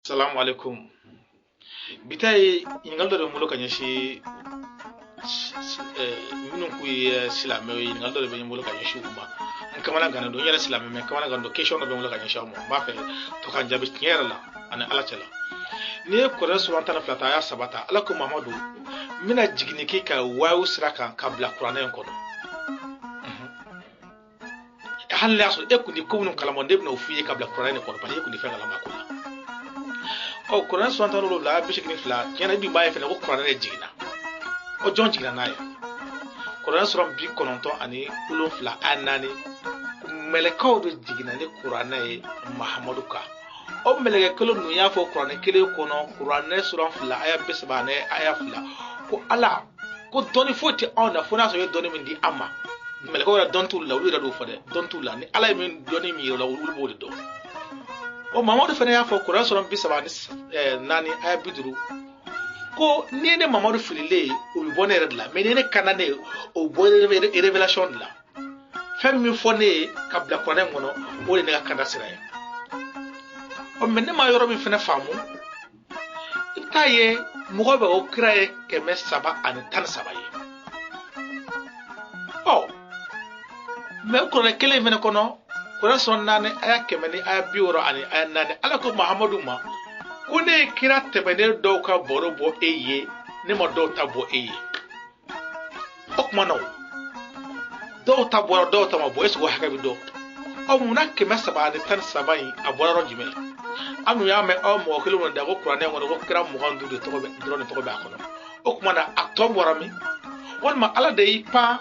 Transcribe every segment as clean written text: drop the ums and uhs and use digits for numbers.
Salamu alaikum. Bi ta ye ɲininkali dɔ de bɛ n bolo ka ɲɛsin minnu k'u ye silamɛw ye, ɲininkali dɔ de bɛ n bolo ka ɲɛsin u ma. N kamana gannen don, n yɛrɛ silamɛ, mais n kamana gannen don. Question dɔ bɛ n bolo ka ɲɛsin aw ma, n b'a fɛ to ka n jaabi tiɲɛ yɛrɛ la ani Ala cɛ la. N'i ye Kuranɛ suran 12 ta, a y'a 3 ta, Ala ko Mamadu, n bɛna jiginni k'i ka wayu sira kan ka bila Kuranɛ in kɔnɔ. Hali n'a y'a sɔrɔ e kun ti ko minnu kalama, ne bɛna o f'i ye ka bila Kuranɛ in kɔnɔ, parce que e kun ti fɛn kalama ko la. Ɔ, Kuranɛ suran 17 aya 82, tiɲɛ na i dun b'a ye fɛnɛ ko Kuranɛ de jiginna. Ɔ, jɔn jiginna n'a ye? Kuranɛ suran 97 aya 4, mɛlɛkɛw de jiginna ni Kuranɛ ye Mahamadu kan. O mɛlɛkɛ kelen ninnu y'a fɔ Kuranɛ kelen kɔnɔ, Kuranɛ suran 2 aya 30 ani aya 2, ko Ala ko dɔnni foyi tɛ anw na fo n'a sɔrɔ i ye dɔnni min di an ma. Mɛlɛkɛw yɛrɛ dɔnni t'olu la, olu yɛrɛ d'o fɔ dɛ, dɔnni t'u la. Ni Ala ye min dɔnni min yir'u la, olu b'o de dɔn. O Mamadu fana y'a fɔ Kuranɛ suran 34 aya 50, ko ni ne Mamadu fililen ye, o bɛ bɔ ne yɛrɛ de la, mais ni ne kanda ne ye, o bɛ bɔ révélation de la. Fɛn min fɔ ne ye ka bila Kuranɛ in kɔnɔ, o de ye ne ka kanda sira ye. Ɔ, mais ne ma yɔrɔ min fana faamu, i bɛ taa ye mɔgɔ bɛ o kira ye 313 ye. Ɔ, mais Kuranɛ kelen in fana kɔnɔ, Kuranɛ suran 4 aya 100 ni aya 60 ani aya 4, Ala ko Mahamadu ma ko ne ye kira tɛmɛnen dɔw ka baro bɔ e ye, ne ma dɔw ta bɔ e ye. O tuma na, dɔw ta bɔra, dɔw ta ma bɔ, est ce que o hakɛ bɛ dɔn? Ɔ, munna 313 in a bɔra yɔrɔ jumɛn? An dun y'a mɛn aw mɔgɔ kelen minnu da ko Kuranɛ kɔnɔ ko kira 25 de tɔgɔ bɛ dɔrɔn de tɔgɔ bɛ a kɔnɔ. O tuma na a tɔ bɔra min? Walima Ala de y'i pan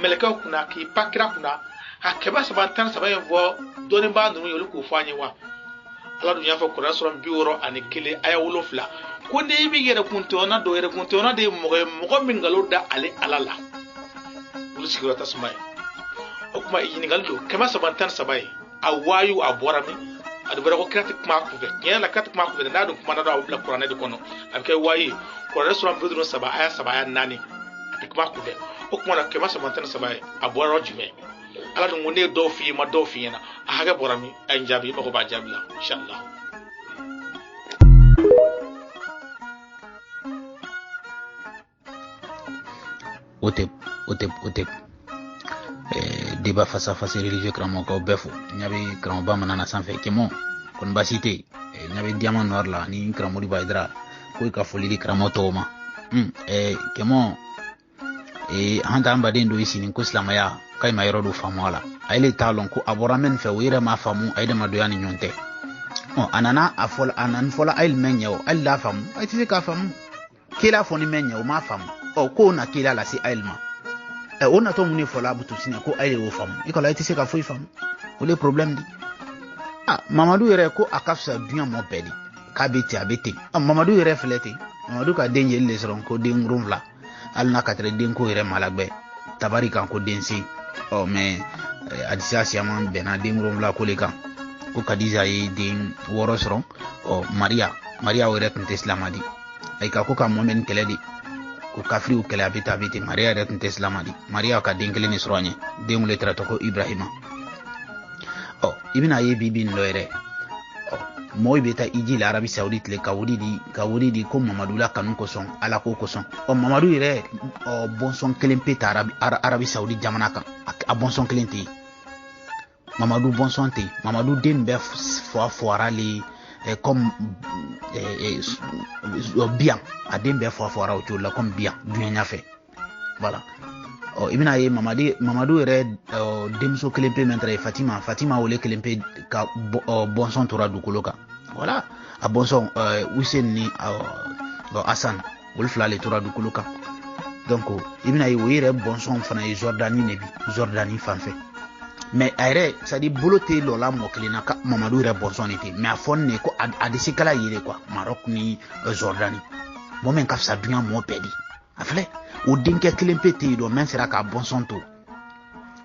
mɛlɛkɛw kunna k'i pan kira kunna ka 313 in fɔ dɔnnibaa ninnu ye, olu k'o fɔ an ye wa? Ala dun y'a fɔ Kuranɛ suran 61 aya 7, ko n'i b'i yɛrɛ kuntɔɲɔna dɔn, yɛrɛ kuntɔɲɔna de ye mɔgɔ ye, mɔgɔ min nkalon da ale Ala la, olu sigiyɔrɔ tasuma ye. O tuma ɲininkali don, 313 ye a wayu a bɔra min? A dun fɔra ko kira tɛ kuma a kunfɛ. Tiɲɛ yɛrɛ la, kira tɛ kuma a kunfɛ, n'a dun kumana dɔrɔn a bɛ bila Kuranɛ de kɔnɔ, a bɛ kɛ wayu ye. Kuranɛ suran 53 aya 3 aya 4, a tɛ kuma a kunfɛ. O tuma na 313 ye a bɔra yɔrɔ jumɛn? Ala dun ko ne ye dɔw f'i ye, ma dɔw f'i ɲɛna, a hakɛ bɔra min? A ye n jaabi, i mago b'a jaabi la, inshallah. Otep, otep, otep. Débat face à face religieux karamɔgɔkaw bɛɛ fo. N ɲa bɛ karamɔgɔba mana na sanfɛ, Kɛmɔ, kɔni baasi tɛ yen. N ɲa bɛ Diamant Noir la ni karamɔgɔ Bayidara, ko i ka foli di karamɔgɔ tɔw ma. Kɛmɔ, an t'an baden dɔ ye sini ko silamɛya k'a ma yɔrɔ dɔ faamu a la. A yɛrɛ t'a lɔn ko a bɔra min fɛ, o yɛrɛ m'a faamu, a yɛrɛ ma donya ni ɲɔgɔn cɛ. Ɔ, a nana a fɔ, a nana fɔla a ye mɛn ɲɛ o, hali l'a faamu, a tɛ se k'a faamu. Kela fɔ ni mɛn ɲɛ o m'a faamu. Ɔ, k'o na kela lase a ma. Ɛ, o natɔ mun de fɔla Abutu Sinɛ ko a y'o faamu? I kɔni, i tɛ se ka foyi faamu. O de problème di. Ah, Mamadu yɛrɛ ko a ka fisa duɲa mɔ bɛɛ di. K'a bɛ ten, a bɛ ten. Ɔ, Mamadu yɛrɛ filɛ ten. Mamadu ka den jeli de sɔrɔ ko den 7. Hali n'a ka tɛrɛ den ko yɛrɛ ma lagbɛ. Tabari kan ko den se. Ɔ, mais Adisa siyaman bɛnna den 7 ko le kan. Ko Kadiza ye den 6 sɔrɔ. Ɔ, Maria o yɛrɛ tun tɛ silama di. Ayi ka ko ka mɔmɛni kɛlɛ de. Ko kafiriw kɛlɛ a bɛ taa a bɛ ten. Maria yɛrɛ tun tɛ silama di. Maria ka den kelen de sɔrɔ a ɲɛ. Den wele tɛrɛ ko Ibrahima. Ɔ, i bɛna ye bi bi in dɔ yɛrɛ. Ɔ, mɔgɔw bɛ taa iji la Arabi Saoudite le ka wuli di, ka wuli di ko Mamadu la kanu kosɔn, Ala ko kosɔn. Ɔ, Mamadu yɛrɛ, ɔ, bɔnsɔn kelen pe ta Arabi Saoudite jamana kan. A bɔnsɔn kelen tɛ yen. Mamadu bɔnsɔn tɛ yen. Mamadu den bɛɛ fɔ fɔra le, comme, biyan. A den bɛɛ fɔ fɔra o cogo la comme biyan duɲa ɲɛfɛ. Voilà. Ɔ, i bɛna ye Mamadu yɛrɛ, ɔ, denmuso kelen pe min taara ye Fatima, Fatima wele kelen pe ka bɔnsɔn tora dugukolo kan. Voilà. A bɔnsɔn, Hussein ni, ɔ, Hassan, olu fila le tora dugukolo kan. Donc, i bɛna ye o yɛrɛ bɔnsɔn fana ye Jordanie de bi, Jordanie fan fɛ. Mais a yɛrɛ, c'est à dire bolo tɛ lɔ la mɔgɔ kelen na ka Mamadu yɛrɛ bɔnsɔn de tɛ. Mais a fɔ ne ko a de se kala yɛrɛ quoi, Maroc ni Jordanie. Mɔgɔ min ka fisa duɲa mɔgɔ bɛɛ di. A filɛ, o denkɛ kelen pe tɛ yen dɔ min sera k'a bɔnsɔn to.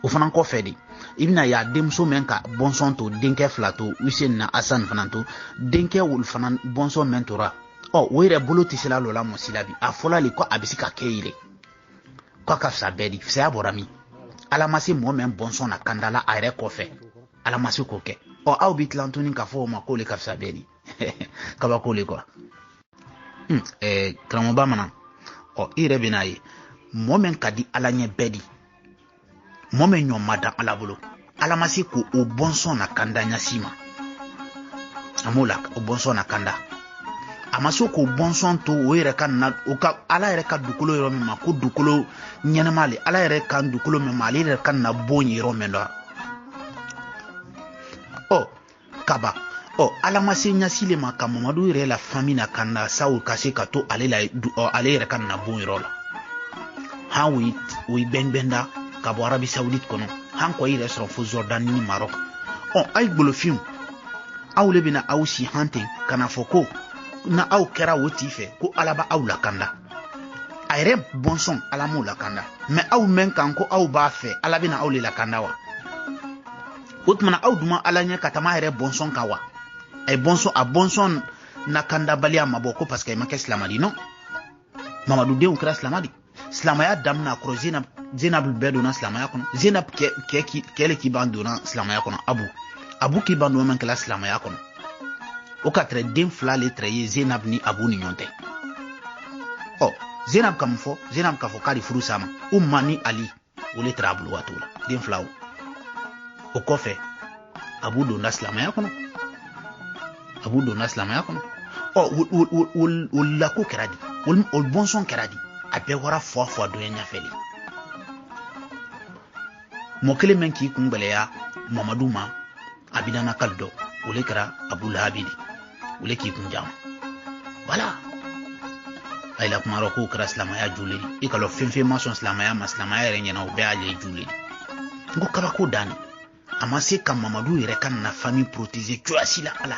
O fana kɔfɛ de, i bɛna ye a denmuso min ka bɔnsɔn to, denkɛ fila to, Hussein na Hassan fana to, denkɛ olu fana bɔnsɔn min tora. Ɔ, o yɛrɛ bolo tɛ se la lɔ la mɔgɔ si la bi. A fɔla le ko a bɛ se ka kɛ yɛrɛ. K'a ka fisa bɛɛ di. Fisaya bɔra min? Ala ma se mɔgɔ min bɔnsɔn na kanda la a yɛrɛ kɔfɛ. Ala ma se k'o kɛ. Ɔ, aw bɛ tila tuguni k'a fɔ o ma k'o le ka fisa bɛɛ di. Kabako le quoi. Karamɔgɔ bamanan, ɔ i yɛrɛ bɛn'a ye mɔgɔ min ka di Ala ɲɛ bɛɛ di, mɔgɔ min ɲɔ ma dan Ala bolo, Ala ma se k'o o bɔnsɔn na kanda ɲɛsi ma, a m'o la o bɔnsɔn na kanda, a ma se k'o bɔnsɔn to o yɛrɛ ka na o ka Ala yɛrɛ ka dugukolo yɔrɔ min ma, ko dugukolo ɲɛnama le, Ala yɛrɛ ka dugukolo min ma, ale yɛrɛ ka na bon yɔrɔ min la. Ɔ kaba, ɔ Ala ma se ɲɛsi le ma ka Mamadu yɛrɛ la famille na ka na sa o ka se ka to ale la, ale yɛrɛ ka na bon yɔrɔ la. Han o ye bɛnbɛnda ka bɔ Arabie Saoudite kɔnɔ, han kɔ i yɛrɛ sɔrɔ fo Jordanie ni Maroc. Ɔ a ye golofinw, aw le bɛna aw si han ten ka na fɔ ko na aw kɛra o tigi fɛ ko Ala b'aw lakanda. A yɛrɛ bɔnsɔn Ala m'o lakanda, mɛ aw mɛn kan ko aw b'a fɛ Ala bɛna aw le lakanda wa? O tuma na aw dun ma Ala ɲɛ ka tɛmɛ a yɛrɛ bɔnsɔn kan wa? A ye bɔnsɔn, a bɔnsɔn nakandabaliya ma bɔ ko parce que a ma kɛ silamɛ di, non. Mamadu denw kɛra silamɛ di. Silamɛya daminɛ a kɔrɔ Zenab, Zenab bɛɛ donna silamɛya kɔnɔ. Zenab kɛ kɛ le k'i ban donna silamɛya kɔnɔ. Abu k'i ban donna min kɛla silamɛya kɔnɔ, o ka tɛrɛ den fila le tɛrɛ ye Zenab ni Abu ni ɲɔgɔn tɛ. Ɔ Zenab ka mun fɔ? Zenab k'a fɔ k'ale furu sa ma, Umma ni Ali o le tɛrɛ a bolo waati o la, den fila o. O kɔfɛ Abu donna silamɛya kɔnɔ, Abu donna silamɛya kɔnɔ. Ɔ o lako kɛra di, o bɔnsɔn kɛra di, a bɛɛ wara fɔ fɔ dɔ ye ɲɛfɛ de. Mɔgɔ kelen min k'i kun gɛlɛya Mamadu ma a bɛ nana kali dɔ, o le kɛra Abu Lahabi de, o le k'i kun jama. Voilà, a yi la kuma rɔ k'o kɛra silamɛya jule de. I ka lɔn fɛn fɛn ma sɔn silamɛya ma, silamɛya yɛrɛ ɲɛna o bɛɛ y'ale jule de. N ko kabako dan de, a ma se ka Mamadu yɛrɛ ka na famille protéger cogoya si la Ala.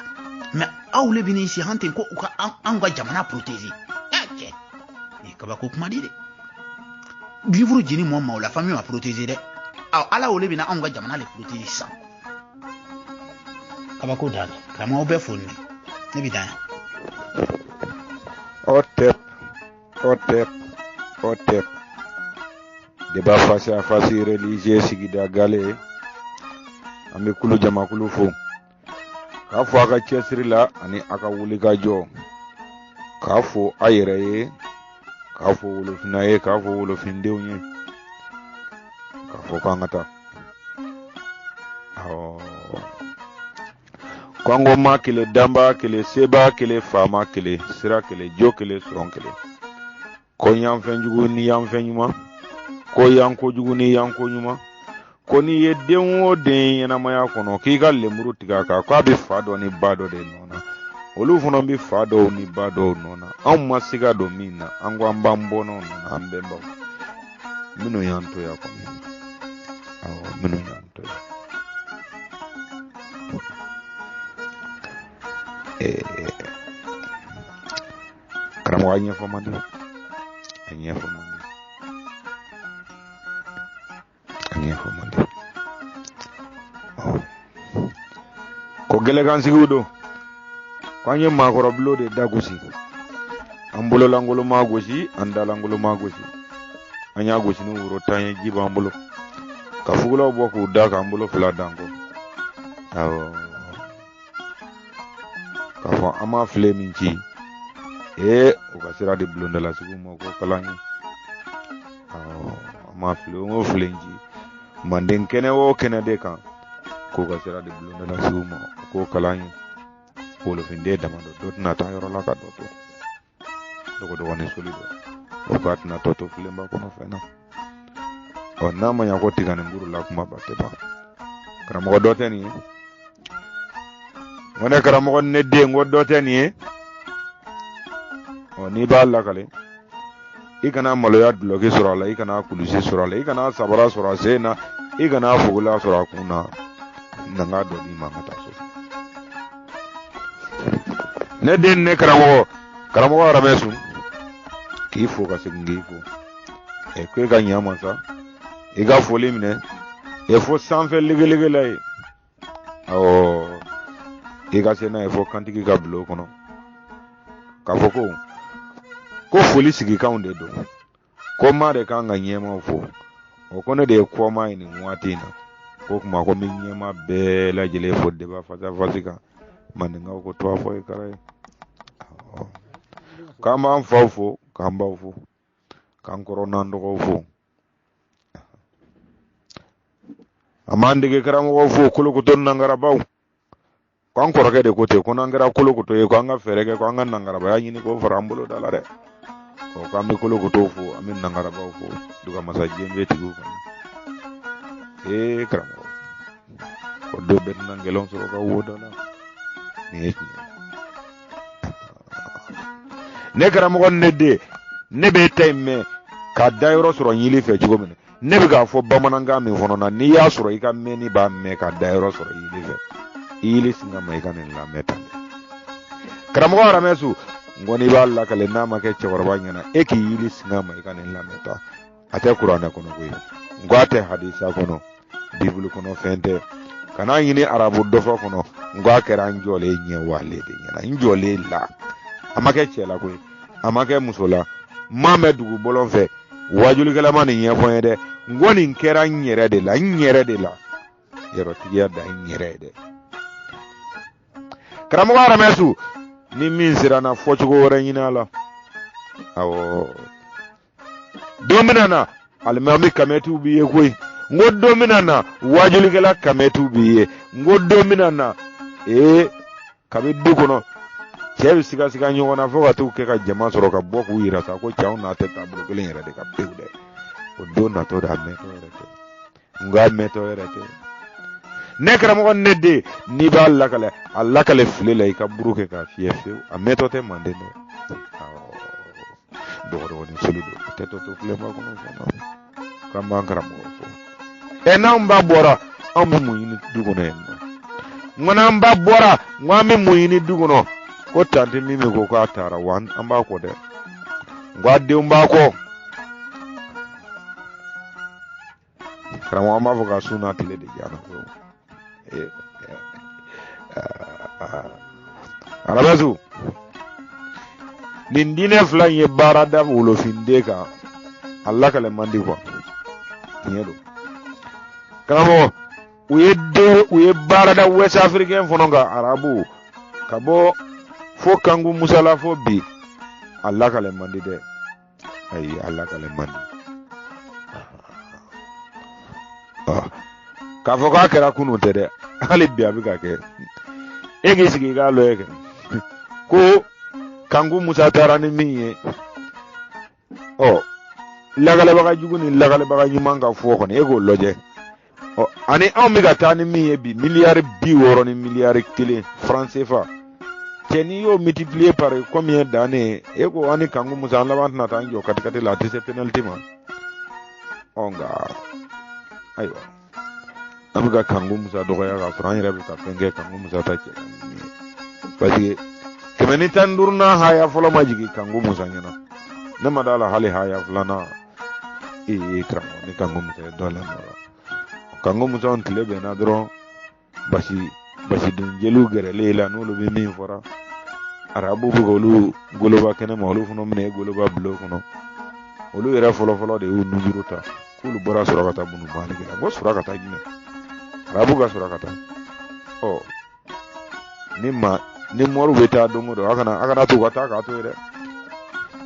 Mɛ aw le bɛ si han ten ko u ka anw ka jamana protéger. Ɛ cɛ, nin ye kabako kuma di dɛ. Livre jeni mɔgɔ ma o la famille ma protéger dɛ. Aw Ala o le bɛna anw ka jamana le protéger sisan. Kabako dan de. Karamɔgɔ bɛɛ fo ne, ne bɛ dan yan. Otep, Otep, Otep. Débat face à face religieux sigida gale. An bɛ kulu jamakulu fo. K'a fɔ a ka cɛsiri la ani a ka wulikajɔ. K'a fɔ a yɛrɛ ye, k'a fɔ wolofinna ye, k'a fɔ wolofindenw ye. K'a fɔ k'an ka taa. Awɔ. Ko an ko ma kelen, danba kelen, seba kelen, faama kelen, sira kelen, jo kelen, sɔn kelen. Ko yanfɛn jugu ni yanfɛn ɲuman, ko yan kojugu ni yan ko ɲuman, ko n'i ye den o den ɲɛnamaya kɔnɔ k'i ka lemuru tigɛ a kan k'a bɛ fa dɔ ni ba dɔ de nɔ na, olu fana bɛ fa dɔw ni ba dɔw nɔ na. Anw ma siga don min na, an ko an b'an bɔnnaw nɔ na, an bɛnbaw minnu y'an to yan kɔni, awɔ, minnu y'an to yan. Karamɔgɔ a ɲɛfɔ man di, a ɲɛfɔ man di, a ɲɛfɔ man di. Ko gɛlɛkansigiw don, ko an ye maakɔrɔbulon de da gosi, an bololankolon ma gosi, an dalankolon ma gosi, an y'a gosi ni woro tan ye, ji b'an bolo ka fugulaw bɔ k'u da k'an bolo fila dan kɔ. Awɔ, k'a fɔ an ma filen min ci ee o ka sira di bulondalasigiw ma ko kalan ye. Awɔ, an ma filen o filen ci manden kɛnɛ o kɛnɛ de kan k'o ka sira di bulondalasigiw ma ko kalan ye. Wolofinden damadɔ dɔ tɛna taa yɔrɔ la ka dɔ to dɔgɔdɔgɔnin soli dɔ o k'a tɛna tɔ to filenba kɔnɔ fɛn na. Ɔ n'a ma ɲa ko tiga ni kuru la kumaba tɛ ban. Karamɔgɔ dɔ tɛ nin ye, n ko ne karamɔgɔ ne den ko dɔ tɛ nin ye. Ɔ n'i b'a lakale i kana maloya dulɔki sɔrɔ a la, i kana kulusi sɔrɔ a la, i kana sabara sɔrɔ a sen na, i kana fugula sɔrɔ a kun na, na n k'a dɔ d'i ma an ka taa so. Ne den ne karamɔgɔ, karamɔgɔ aramɛ sun k'i fo ka segin k'i fo. Ɛ ko e ka ɲa ma sa, i ka foli minɛ e fo sanfɛ legelege la ye. Awɔ, i ka se n'a ye fo kantigi ka bulon kɔnɔ k'a fɔ ko foli sigikanw de don, ko maa de kan ka ɲɛmaw fo. O ko ne de ye kɔma ye nin waati in na, ko kuma ko n bɛ ɲɛma bɛɛ lajɛlen fo débat face à face kan. Mandenkaw ko tɔgɔ fɔ ye kara ye. K'an b'an faw fo, k'an baw fo, k'an kɔrɔ n'an dɔgɔw fo. An b'an dege karamɔgɔw fo, kolokoto nangarabaw. K'an kɔrɔkɛ de ko ten, ko n'an kɛra kolokoto ye, ko an ka fɛɛrɛ kɛ, ko an ka nangarabaya ɲini k'o fara an bolo da la dɛ. Ɔ, k'an bɛ kolokotow fo, an bɛ nangarabaw fo, dugamasa jenbe tigiw kɔni. Ee karamɔgɔ, ko don bɛɛ tɛna gɛlɛn sɔrɔ ka wo da la. Nin ye tiɲɛ ye. Ne karamɔgɔ, ne den, ne b'e ta in mɛn ka da yɔrɔ sɔrɔ n yili fɛ cogo min na, ne bɛ k'a fɔ bamanankan min fana na, n'i y'a sɔrɔ i ka mɛnni b'a mɛn ka da yɔrɔ sɔrɔ i yili fɛ, i yili sin ka ma i ka nin lamɛn tan dɛ. Karamɔgɔ Aramɛsu, n ko n'i b'a lakale n'a ma kɛ cɛkɔrɔba ɲɛna, e k'i yili sin ka ma i ka nin lamɛn tan. A tɛ kuranɛ kɔnɔ koyi, n ko a tɛ hadisa kɔnɔ, bibulu kɔnɔ fɛn tɛ, kan'a ɲini arabu dɔfɔ kɔnɔ, n ko a kɛra n jɔlen ɲɛ wale de ɲɛna, n jɔlen la. A ma kɛ cɛ la koyi, a ma kɛ muso la, n m'a mɛn dugu bɔlɔn fɛ, wajulikɛla ma nin ɲɛfɔ n ye dɛ. N ko nin kɛra n yɛrɛ de la, n yɛrɛ de la, yɔrɔtigiya dan n yɛrɛ ye dɛ. Karamɔgɔ Aramɛsu, ni min siranna, fɔcogo wɛrɛ ɲini a la. Awɔ, don bɛna na alimami kamɛtiw b'i ye koyi. N ko don bɛna na wajulikɛla kamɛtiw b'i ye. N ko don bɛna na, ee, kabi du kɔnɔ cɛ bɛ sigasiga ɲɔgɔn na fo ka t'u kɛ ka jama sɔrɔ ka bɔ k'u yira sa ko cɛw n'a tɛ taabolo kelen yɛrɛ de ka pewu dɛ. O don natɔ de, a mɛntɔ yɛrɛ tɛ. N ko a mɛntɔ yɛrɛ tɛ. Ne karamɔgɔ, ne den, n'i b'a lakale, a lakale file la, i ka buru kɛ k'a fiyɛ fewu. A mɛntɔ tɛ manden dɛ. Dɔgɔdɔgɔnin soli don, a tɛ tɔ to filɛba kɔnɔ fana. K'an b'an karamɔgɔ fo. Ɛ, n'anw ba bɔra, anw bɛ mun ɲini du kɔnɔ yen nɔ? N ko n'an ba bɔra, n ko an bɛ mun ɲini du kɔnɔ? Ko tanti min ko k'a taara wa, an b'a kɔ dɛ. N ko a denw b'a kɔ. Karamɔgɔ, an b'a fɔ ka su n'a tile de diya na. Arabasu, nin diinɛ fila in ye baara da wolofinden kan, a lakale man di kuwa. Tiɲɛ don karamɔgɔ, u ye den, u ye baara da West Africain fana kan, arabu ka bɔ fo Kanku Musala fo bi, a lakale man di dɛ. Ayi, a lakale man di. K'a fɔ k'a kɛra kunun tɛ dɛ, hali bi a bɛ ka kɛ. E k'i sigi i k'a lajɛ kɛ ko Kanku Musa taara ni min ye. Ɔ, lakalebaga jugu ni lakalebaga ɲuman ka fɔ kɔni, e k'o lajɛ. Ɔ, ani anw bɛ ka taa ni min ye bi, miliyari 60 ni miliyari 1 franc CFA, cɛ, n'i y'o multiplier par combien d'années, e ko an ni Kanku Musa an laban tɛna taa an jɔ katikati la, a tɛ se penalty ma. Ɔ, nka ayiwa, an bɛ ka Kanku Musa dɔgɔya k'a sɔrɔ an yɛrɛ bɛ ka fɛn kɛ Kanku Musa ta cɛ ka ɲi ye, parce que 115nan haya fɔlɔ ma jigin Kanku Musa ɲɛna. Ne ma d'a la hali haya filanan. Ee karamɔgɔ, ni Kanku Musa ye dɔ lamara, Kanku Musa tile bɛnna dɔrɔn, basi basidon jeliw gɛrɛlen la, n'olu bɛ min fɔra arabu bɛ k'olu goloba kɛnɛ ma, olu fana bɛna e goloba bulon kɔnɔ. Olu yɛrɛ fɔlɔfɔlɔ de y'u nujuru ta k'olu bɔra Surakata bunu Maliki la. Ko Surakata jumɛn? Arabu ka Surakata. Ɔ, ni ma ni mɔriw bɛ taa don o don, a kana to u ka taa k'a to yen dɛ.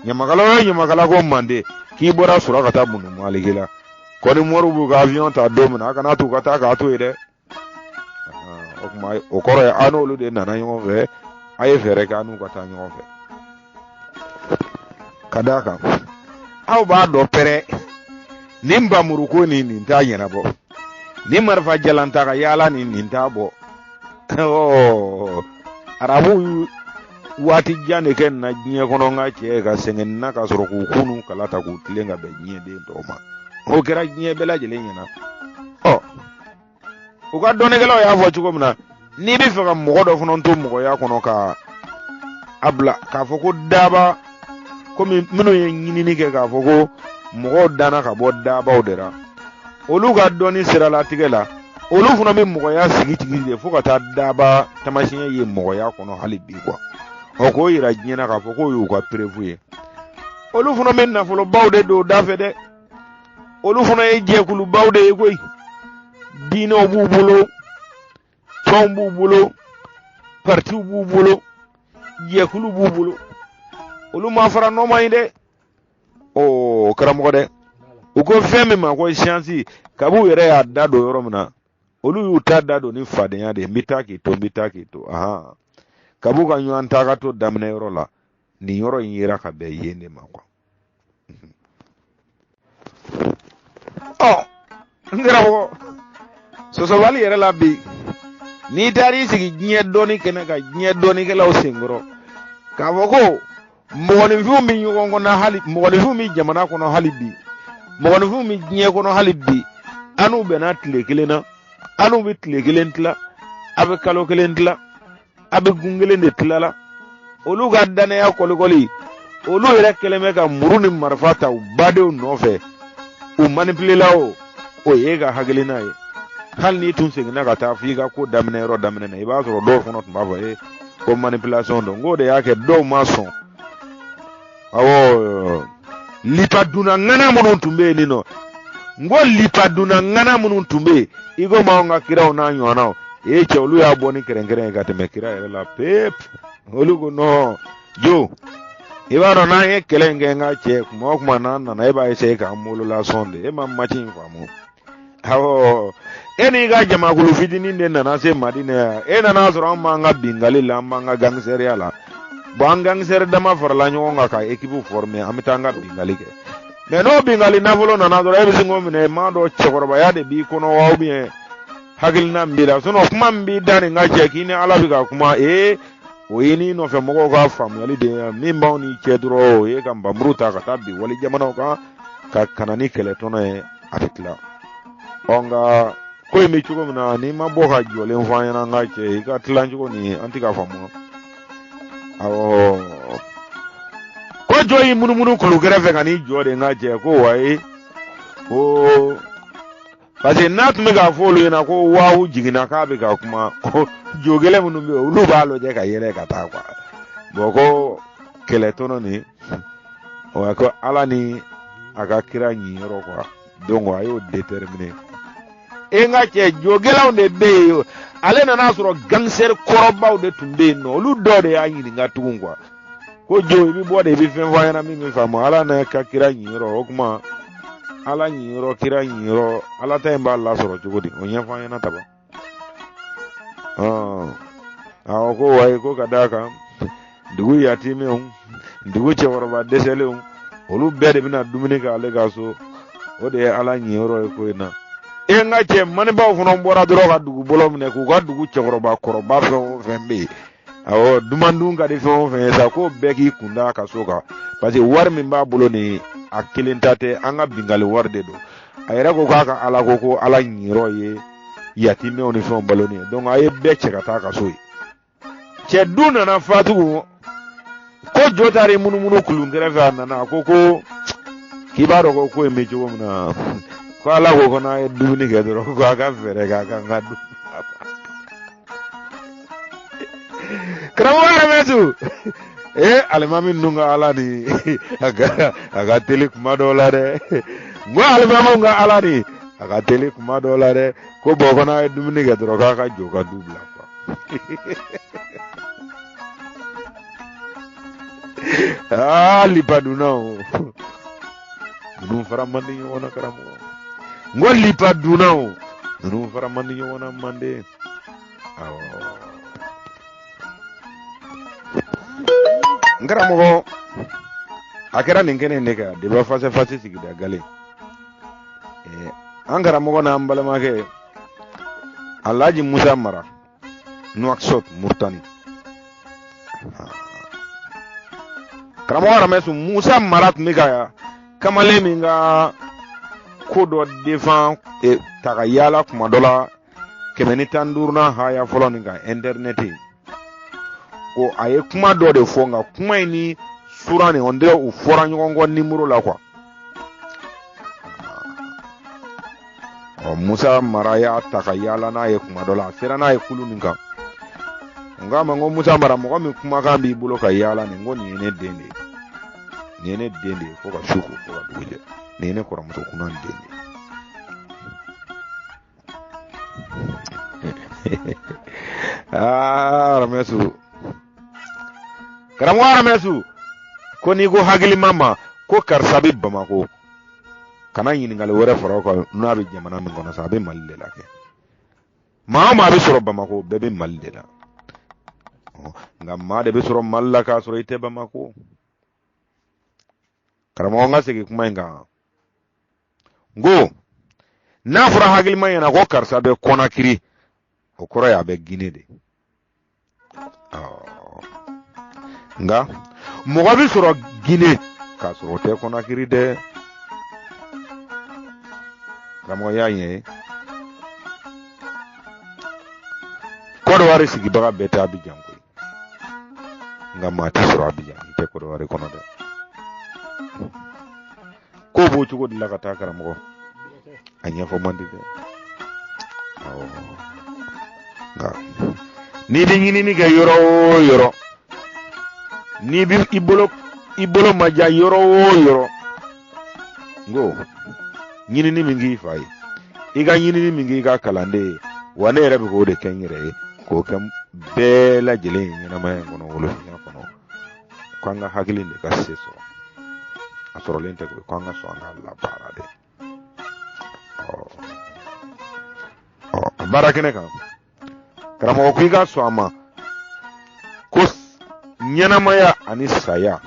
Ɲamakala o ye ɲamakala ko manden k'i bɔra Surakata bunu Maliki la ko ni mɔriw b'u ka avion ta don min na, a kana to u ka taa k'a to yen dɛ. O tuma, o kɔrɔ ye an n'olu de nana ɲɔgɔn fɛ. A ye fɛɛrɛ kɛ an n'u ka taa ɲɔgɔn fɛ, ka d'a kan aw b'a dɔn pɛrɛ nin bamuruko ni nin t'a ɲɛnabɔ, ni marifa jalanta ka yaala ni nin t'a bɔ. Arabuw waati jan de kɛ nin na diɲɛ kɔnɔ, n ka cɛ, ka sɛgɛn na ka sɔrɔ k'u kunu kala ta k'u tilen ka bɛn diɲɛ den tɔw ma. O kɛra diɲɛ bɛɛ lajɛlen ɲɛna. Ɔ, u ka dɔnnikɛlaw y'a fɔ cogo min na, n'i bɛ fɛ ka mɔgɔ dɔ fana to mɔgɔya kɔnɔ ka a bila k'a fɔ ko daaba, komi minnu ye ɲinini kɛ k'a fɔ ko mɔgɔw danna ka bɔ daabaw de la, olu ka dɔnni siralatigɛ la, olu fana bɛ mɔgɔya sigi tigi de fo ka taa daaba tamasiyɛn ye mɔgɔya kɔnɔ hali bi kuwa. Ɔ, k'o yira diɲɛ na k'a fɔ k'o y'u ka preuve ye. Olu fana bɛ nafolobaw de don o da fɛ dɛ. Olu fana ye jɛkulubaw de ye koyi. Diinɛw b'u bolo, tɔnw b'u bolo. Partiw b'u bolo, jɛkulu b'u bolo, olu ma fara nɔɔma ye dɛ. O karamɔgɔ dɛ, u ko fɛn min ma ko siyansi, kabi u yɛrɛ y'a da don yɔrɔ min na, olu y'u ta da don ni fadenya de ye, n bɛ taa k'i to, n bɛ taa k'i to. Ahan, kabi u ka ɲɔgɔn ta ka to daminɛ yɔrɔ la, nin yɔrɔ in yera ka bɛn yen de ma kuwa. Ɔ n karamɔgɔ, sɔsɔbali yɛrɛ la bi, n'i taara i sigi diɲɛ dɔnni kɛnɛ kan, diɲɛ dɔnnikɛlaw senkɔrɔ, k'a fɔ ko mɔgɔninfinw bɛ ɲɔgɔn kɔnɔ hali, mɔgɔninfinw bɛ jamana kɔnɔ hali bi, mɔgɔninfinw bɛ diɲɛ kɔnɔ hali bi, an n'u bɛnna tile kelen na, an n'u bɛ tile kelen tila, a bɛ kalo kelen tila, a bɛ gun kelen de tila la. Olu ka dannaya kɔlikɔli, olu yɛrɛ kɛlen bɛ ka muru ni marifa ta u badenw nɔfɛ, u manipulela. O o ye e ka hakilina ye. Hali n'i tun seginna ka taa f'i ka ko daminɛ yɔrɔ daminɛ na, i b'a sɔrɔ dɔw fana tun b'a fɔ e ko manipulation don. K'o de y'a kɛ dɔw ma sɔn. Awɔ, lipadunna ŋana minnu tun bɛ yen nin nɔ, n ko lipadunna ŋana minnu tun bɛ yen i komi anw ka kiraw n'a ɲɔgɔnnaw, ee cɛ, olu y'a bɔ ni kɛrɛnkɛrɛn ye ka tɛmɛ kira yɛrɛ la pewu. Olu ko nɔn jo, i b'a dɔn n'an ye kɛlɛ in kɛ, n ka cɛ, kuma o kuma n'an nana, e b'a essayer k'an bolo lasɔn de. E ma match in faamu. Awɔ, e n'i ka jamakulu fitinin de nana se Madinɛ yan. E nana sɔrɔ an b'an ka bingali la, an b'an ka gangsɛriya la. Bon, an gangsɛri dama farala ɲɔgɔn kan ka ekipu former, an bɛ taa an ka bingali kɛ. Mais n'o bingali nafolo nana dɔrɔn, e bɛ sin k'o minɛ. M'a dɔn cɛkɔrɔbaya de b'i kɔnɔ wa, ou bien hakilina min b'i la. Sinon kuma min b'i da nin ka cɛ k'i ni Ala bɛ ka kuma, ee o ye n'i nɔfɛ mɔgɔw ka faamuyali de ye. Min b'anw n'i cɛ dɔrɔn, o ye ka npanmuru ta ka taa bin wali jamanaw kan ka kana ni kɛlɛtɔnɔ ye, a bɛ tila. Ɔ nka ko in bɛ cogo min na, n'i ma bɔ ka jɔlen fɔ an ɲɛna, an ka cɛ, i ka tilan cogo nin, an tɛ ka faamu. Awɔ, ko jɔ y'i munumunu kulu kɛrɛfɛ ka n'i jɔ de, n ka cɛ, ko wayi, ko parce que n'a tun bɛ k'a fɔ olu ɲɛna ko waawu jiginna k'a bɛ ka kuma, ko jo gɛlɛn minnu bɛ yen, olu b'a lajɛ ka yɛlɛ ka taa kuwa. Bɔn, ko kɛlɛtɔnɔ nin, wa ko Ala ni a ka kira ɲiyɔrɔ kuwa. Donc a y'o déterminer. E n ka cɛ, jo gɛlɛnw de bɛ yen. Ale nana sɔrɔ gangster kɔrɔbaw de tun bɛ yen nɔ, olu dɔw de y'a ɲininka tugun kuwa, ko jo, i bɛ bɔ de, i bɛ fɛn fɔ an ɲɛna min bɛ faamu, Ala n'a ka kira ɲiyɔrɔ. O kuma Ala ɲiyɔrɔ, kira ɲiyɔrɔ, Ala ta in b'a lasɔrɔ cogo di? O ɲɛfɔ an ɲɛna taban. Awɔ, ko wayi, ko ka d'a kan dugu yatimɛw, dugu cɛkɔrɔba dɛsɛlenw, olu bɛɛ de bɛna dumuni kɛ ale ka so. O de ye Ala ɲiyɔrɔ ye ko in na. E n ka cɛ, manibaw fana bɔra dɔrɔn ka dugu bolo minɛ k'u ka dugu cɛkɔrɔba kɔrɔba fɛn o fɛn bɛ yen, awɔ, duman dun ka di fɛn o fɛn ye sa, k'o bɛɛ k'i kun da a ka so kan, parce que wari min b'a bolo nin, a kelen ta tɛ, an ka bingali wari de don. A yɛrɛ ko k'a ka Ala ko ko Ala ɲiyɔrɔ ye yatimɛw ni fɛnw baloni ye. Donc a ye bɛɛ cɛ ka taa a ka so ye. Cɛ dun nana fatugu ko jo taara i munumunu kulun kɛrɛfɛ, a nana, a ko ko k'i b'a dɔn ko ko in bɛ cogo min na, ko Ala ko ko n'a ye dumuni kɛ dɔrɔn, ko a ka fɛɛrɛ kɛ a ka n ka dumuni. Karamɔgɔ yɛrɛ bɛ su ee alimami ninnu ka Ala ni a ka teli kuma dɔw la dɛ. N ko alimamiw ka Ala ni a ka teli kuma dɔw la dɛ. Ko bɔn, ko n'a ye dumuni kɛ dɔrɔn, k'a ka jo ka du bila kuwa. Aa lipadunnaw ninnu fara man di ɲɔgɔn na. Karamɔgɔ, n ko lipadunnaw ninnu fara man di ɲɔgɔn na manden. Awɔ, n karamɔgɔ, a kɛra nin kɛnɛ in de kan, débat face à face, sigida gale. An karamɔgɔ n'an balimakɛ Alhaji Musa Mara, Nouakchott, Mauritanie. Karamɔgɔ Aramɛsu Musa Mara tun bɛ ka kamalen min ka ko dɔ defan ta ka yaala kuma dɔ la, 115nan haya fɔlɔ nin kan intɛrinɛti, ko a ye kuma dɔ de fɔ, nka kuma in ni suran nin, on dirait u fɔra ɲɔgɔn kɔ nimoro la quoi. Ɔ Musa Mara y'a ta ka yaala n'a ye kuma dɔ la, a sera n'a ye kulu nin kan. N k'a ma, n ko Musa Mara, mɔgɔ min kumakan b'i bolo ka yaala nin, ko nin ye ne den de ye, nin ye ne den de ye fo ka su ko fo ka dugu jɛ, nin ye ne kɔrɔmuso kunan den de ye. Aa, Aramɛsu, karamɔgɔ Aramɛsu ko n'i ko hakilima ma ko karisa bɛ Bamakɔ, kana ɲininkali wɛrɛ fara o kan. N'a bɛ jamana min kɔnɔ sa, a bɛ Mali de la kɛ. Maa o maa bɛ sɔrɔ Bamakɔ, bɛɛ bɛ Mali de la. Nka maa de bɛ sɔrɔ Mali la k'a sɔrɔ i tɛ Bamakɔ. Karamɔgɔ, n ka segin kuma in kan. N ko n'a fɔra hakilima ɲɛna ko karisa bɛ Kɔnakiri, o kɔrɔ ye a bɛ Gine de. Nka mɔgɔ bɛ sɔrɔ Gine k'a sɔrɔ o tɛ Kɔnakiri dɛ. Karamɔgɔ y'a ɲɛ, Kɔdiwari sigibaga bɛɛ tɛ Abijan koyi. Nka maa tɛ sɔrɔ Abijan i tɛ Kɔdiwari kɔnɔ dɛ. Ko b'o cogo de la ka taa, karamɔgɔ, a ɲɛfɔ man di dɛ. Awɔ, nka n'i bɛ ɲinini kɛ yɔrɔ o yɔrɔ, n'i bɛ i bolo ma ja yɔrɔ o yɔrɔ, n ko ɲinini min k'i fa ye, i ka ɲinini min k'i ka kalanden ye, wa ne yɛrɛ bɛ k'o de kɛ n yɛrɛ ye, k'o kɛ bɛɛ lajɛlen ye ɲɛnamaya in kɔnɔ, wolofinya kɔnɔ, ko an ka hakili de ka se sɔrɔ. A sɔrɔlen tɛ koyi, ko an ka sɔn an ka labaara de. Ɔ ɔ, a baara kɛnɛ kan, karamɔgɔ ko i ka sɔn a ma ko ɲɛnamaya ani saya,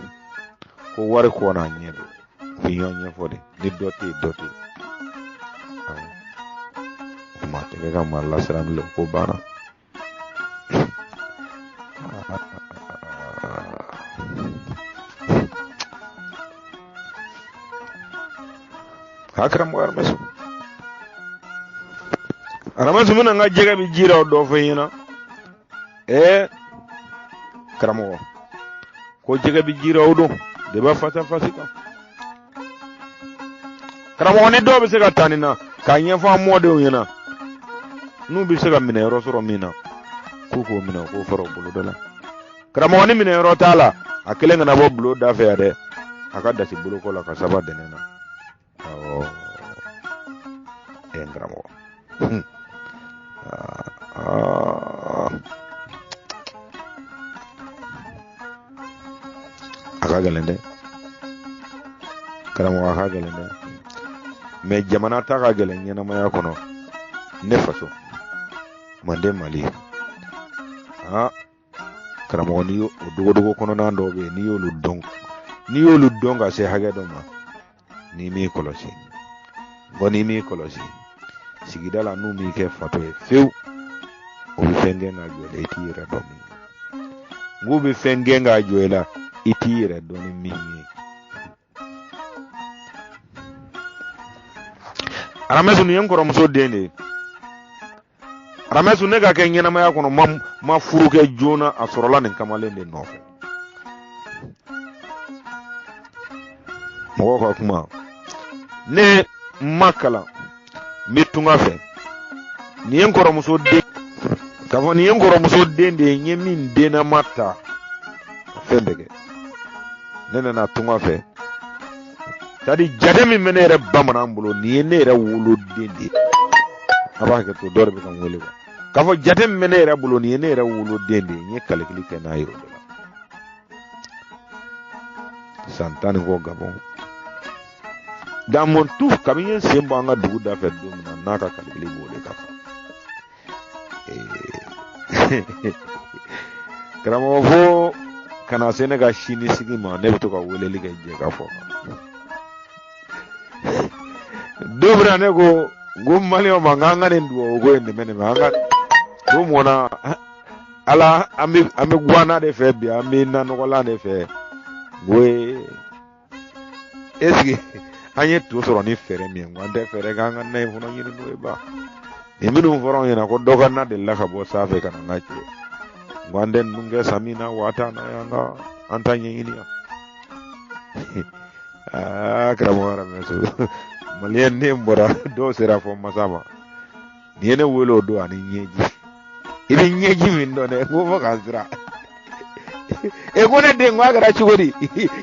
ko wari kɔ n'a ɲɛ don, u bɛ ɲɔgɔn ɲɛfɔ de. Ni dɔ tɛ yen, dɔ tɛ yen. O tuma a tɛ kɛ ka maa lasiran bilen, ko banna. A karamɔgɔ Aramɛsi, Aramɛsi, n bɛna n ka jɛgɛ bɛ ji la, o dɔ fɔ i ɲɛna. Ɛɛ karamɔgɔ, ko jɛgɛ bɛ ji la, o don débat face à face kan. Karamɔgɔ, ni dɔw bɛ se ka taa nin na k'a ɲɛfɔ an mɔdenw ɲɛna, n'u bɛ se ka minɛyɔrɔ sɔrɔ min na, k'u k'o minɛ, k'o fara u bolo da la. Karamɔgɔ, ni minɛyɔrɔ t'a la, a kelen kana bɔ bulon da fɛ yan dɛ, a ka dasi boloko la ka saba dɛnɛ na. Awɔ, ɛ n karamɔgɔ, a ka gɛlɛn dɛ karamɔgɔ, a ka gɛlɛn dɛ. Mɛ jamana ta ka gɛlɛn ɲɛnamaya kɔnɔ. Ne faso manden, Mali, aa karamɔgɔ, n'i y'o dogodogo kɔnɔna dɔw bɛ yen, n'i y'olu dɔn ka se hakɛ dɔ ma, n'i m'i kɔlɔsi, ko n'i m'i kɔlɔsi sigida la, n'u m'i kɛ fatɔ ye fewu, o bɛ fɛn gɛn ka jɔ i la, i t'i yɛrɛ dɔn min ye. N k'u bɛ fɛn gɛn ka jɔ i la, i t'i yɛrɛ dɔn ni min ye. Aramɛsu, nin ye n kɔrɔmuso den de ye. Aramɛsu, ne ka kɛ ɲɛnamaya kɔnɔ, ma furu kɛ joona, a sɔrɔla nin kamalen de nɔfɛ. Mɔgɔw ka kuma, ne ma kalan, n bɛ tunga fɛ. Nin ye n kɔrɔmuso den, k'a fɔ nin ye n kɔrɔmuso den de ye, n ye min dennama ta ka fɛn bɛɛ kɛ. Ne nana tunga fɛ, c'est à dire jate min bɛ ne yɛrɛ bamanan bolo, nin ye ne yɛrɛ woloden de ye. A b'a hakɛ to, dɔ de bɛ ka n wele quoi. K'a fɔ jate min bɛ ne yɛrɛ bolo, nin ye ne yɛrɛ woloden de ye. N ye kalikili kɛ n'a ye o de la san 10 ni kɔ Gabɔn. Dans mon tout, kabini n ye n sen bɔ an ka dugu da fɛ don min na, n'a ka kalikili b'o de ka kan. Karamɔgɔ, fo ka na se ne ka sini sigi ma, ne bɛ to ka weleli kɛ jɛ ka fɔ don min na, ne ko n ko maliyɛnw ma k'an ka nin dugawu ko in dɛmɛ dɛmɛ an ka ko mɔnna ala. An bɛ guwana de fɛ bi, an bɛ nanɔgɔlan de fɛ. N ko est ce que an ye to sɔrɔ ni fɛɛrɛ min ye, n ko an tɛ fɛɛrɛ k'an ka na in fana ɲini n'o ye ba. Nin minnu fɔra anw ɲɛna ko dɔ ka na delila ka bɔ sanfɛ ka na n ka cɛ, n ko an tɛ ninnu kɛ sami na waati na, y'an ka an ta ɲɛɲini yan. Aa karamɔgɔ Aramɛso, maliyɛn den bɔra, dɔw sera fɔ masa ma. Nin ye ne wele o don ani ɲɛji, i bɛ ɲɛji min dɔn dɛ, ko fo k'an siran. E ko ne den, ko a kɛra cogo di?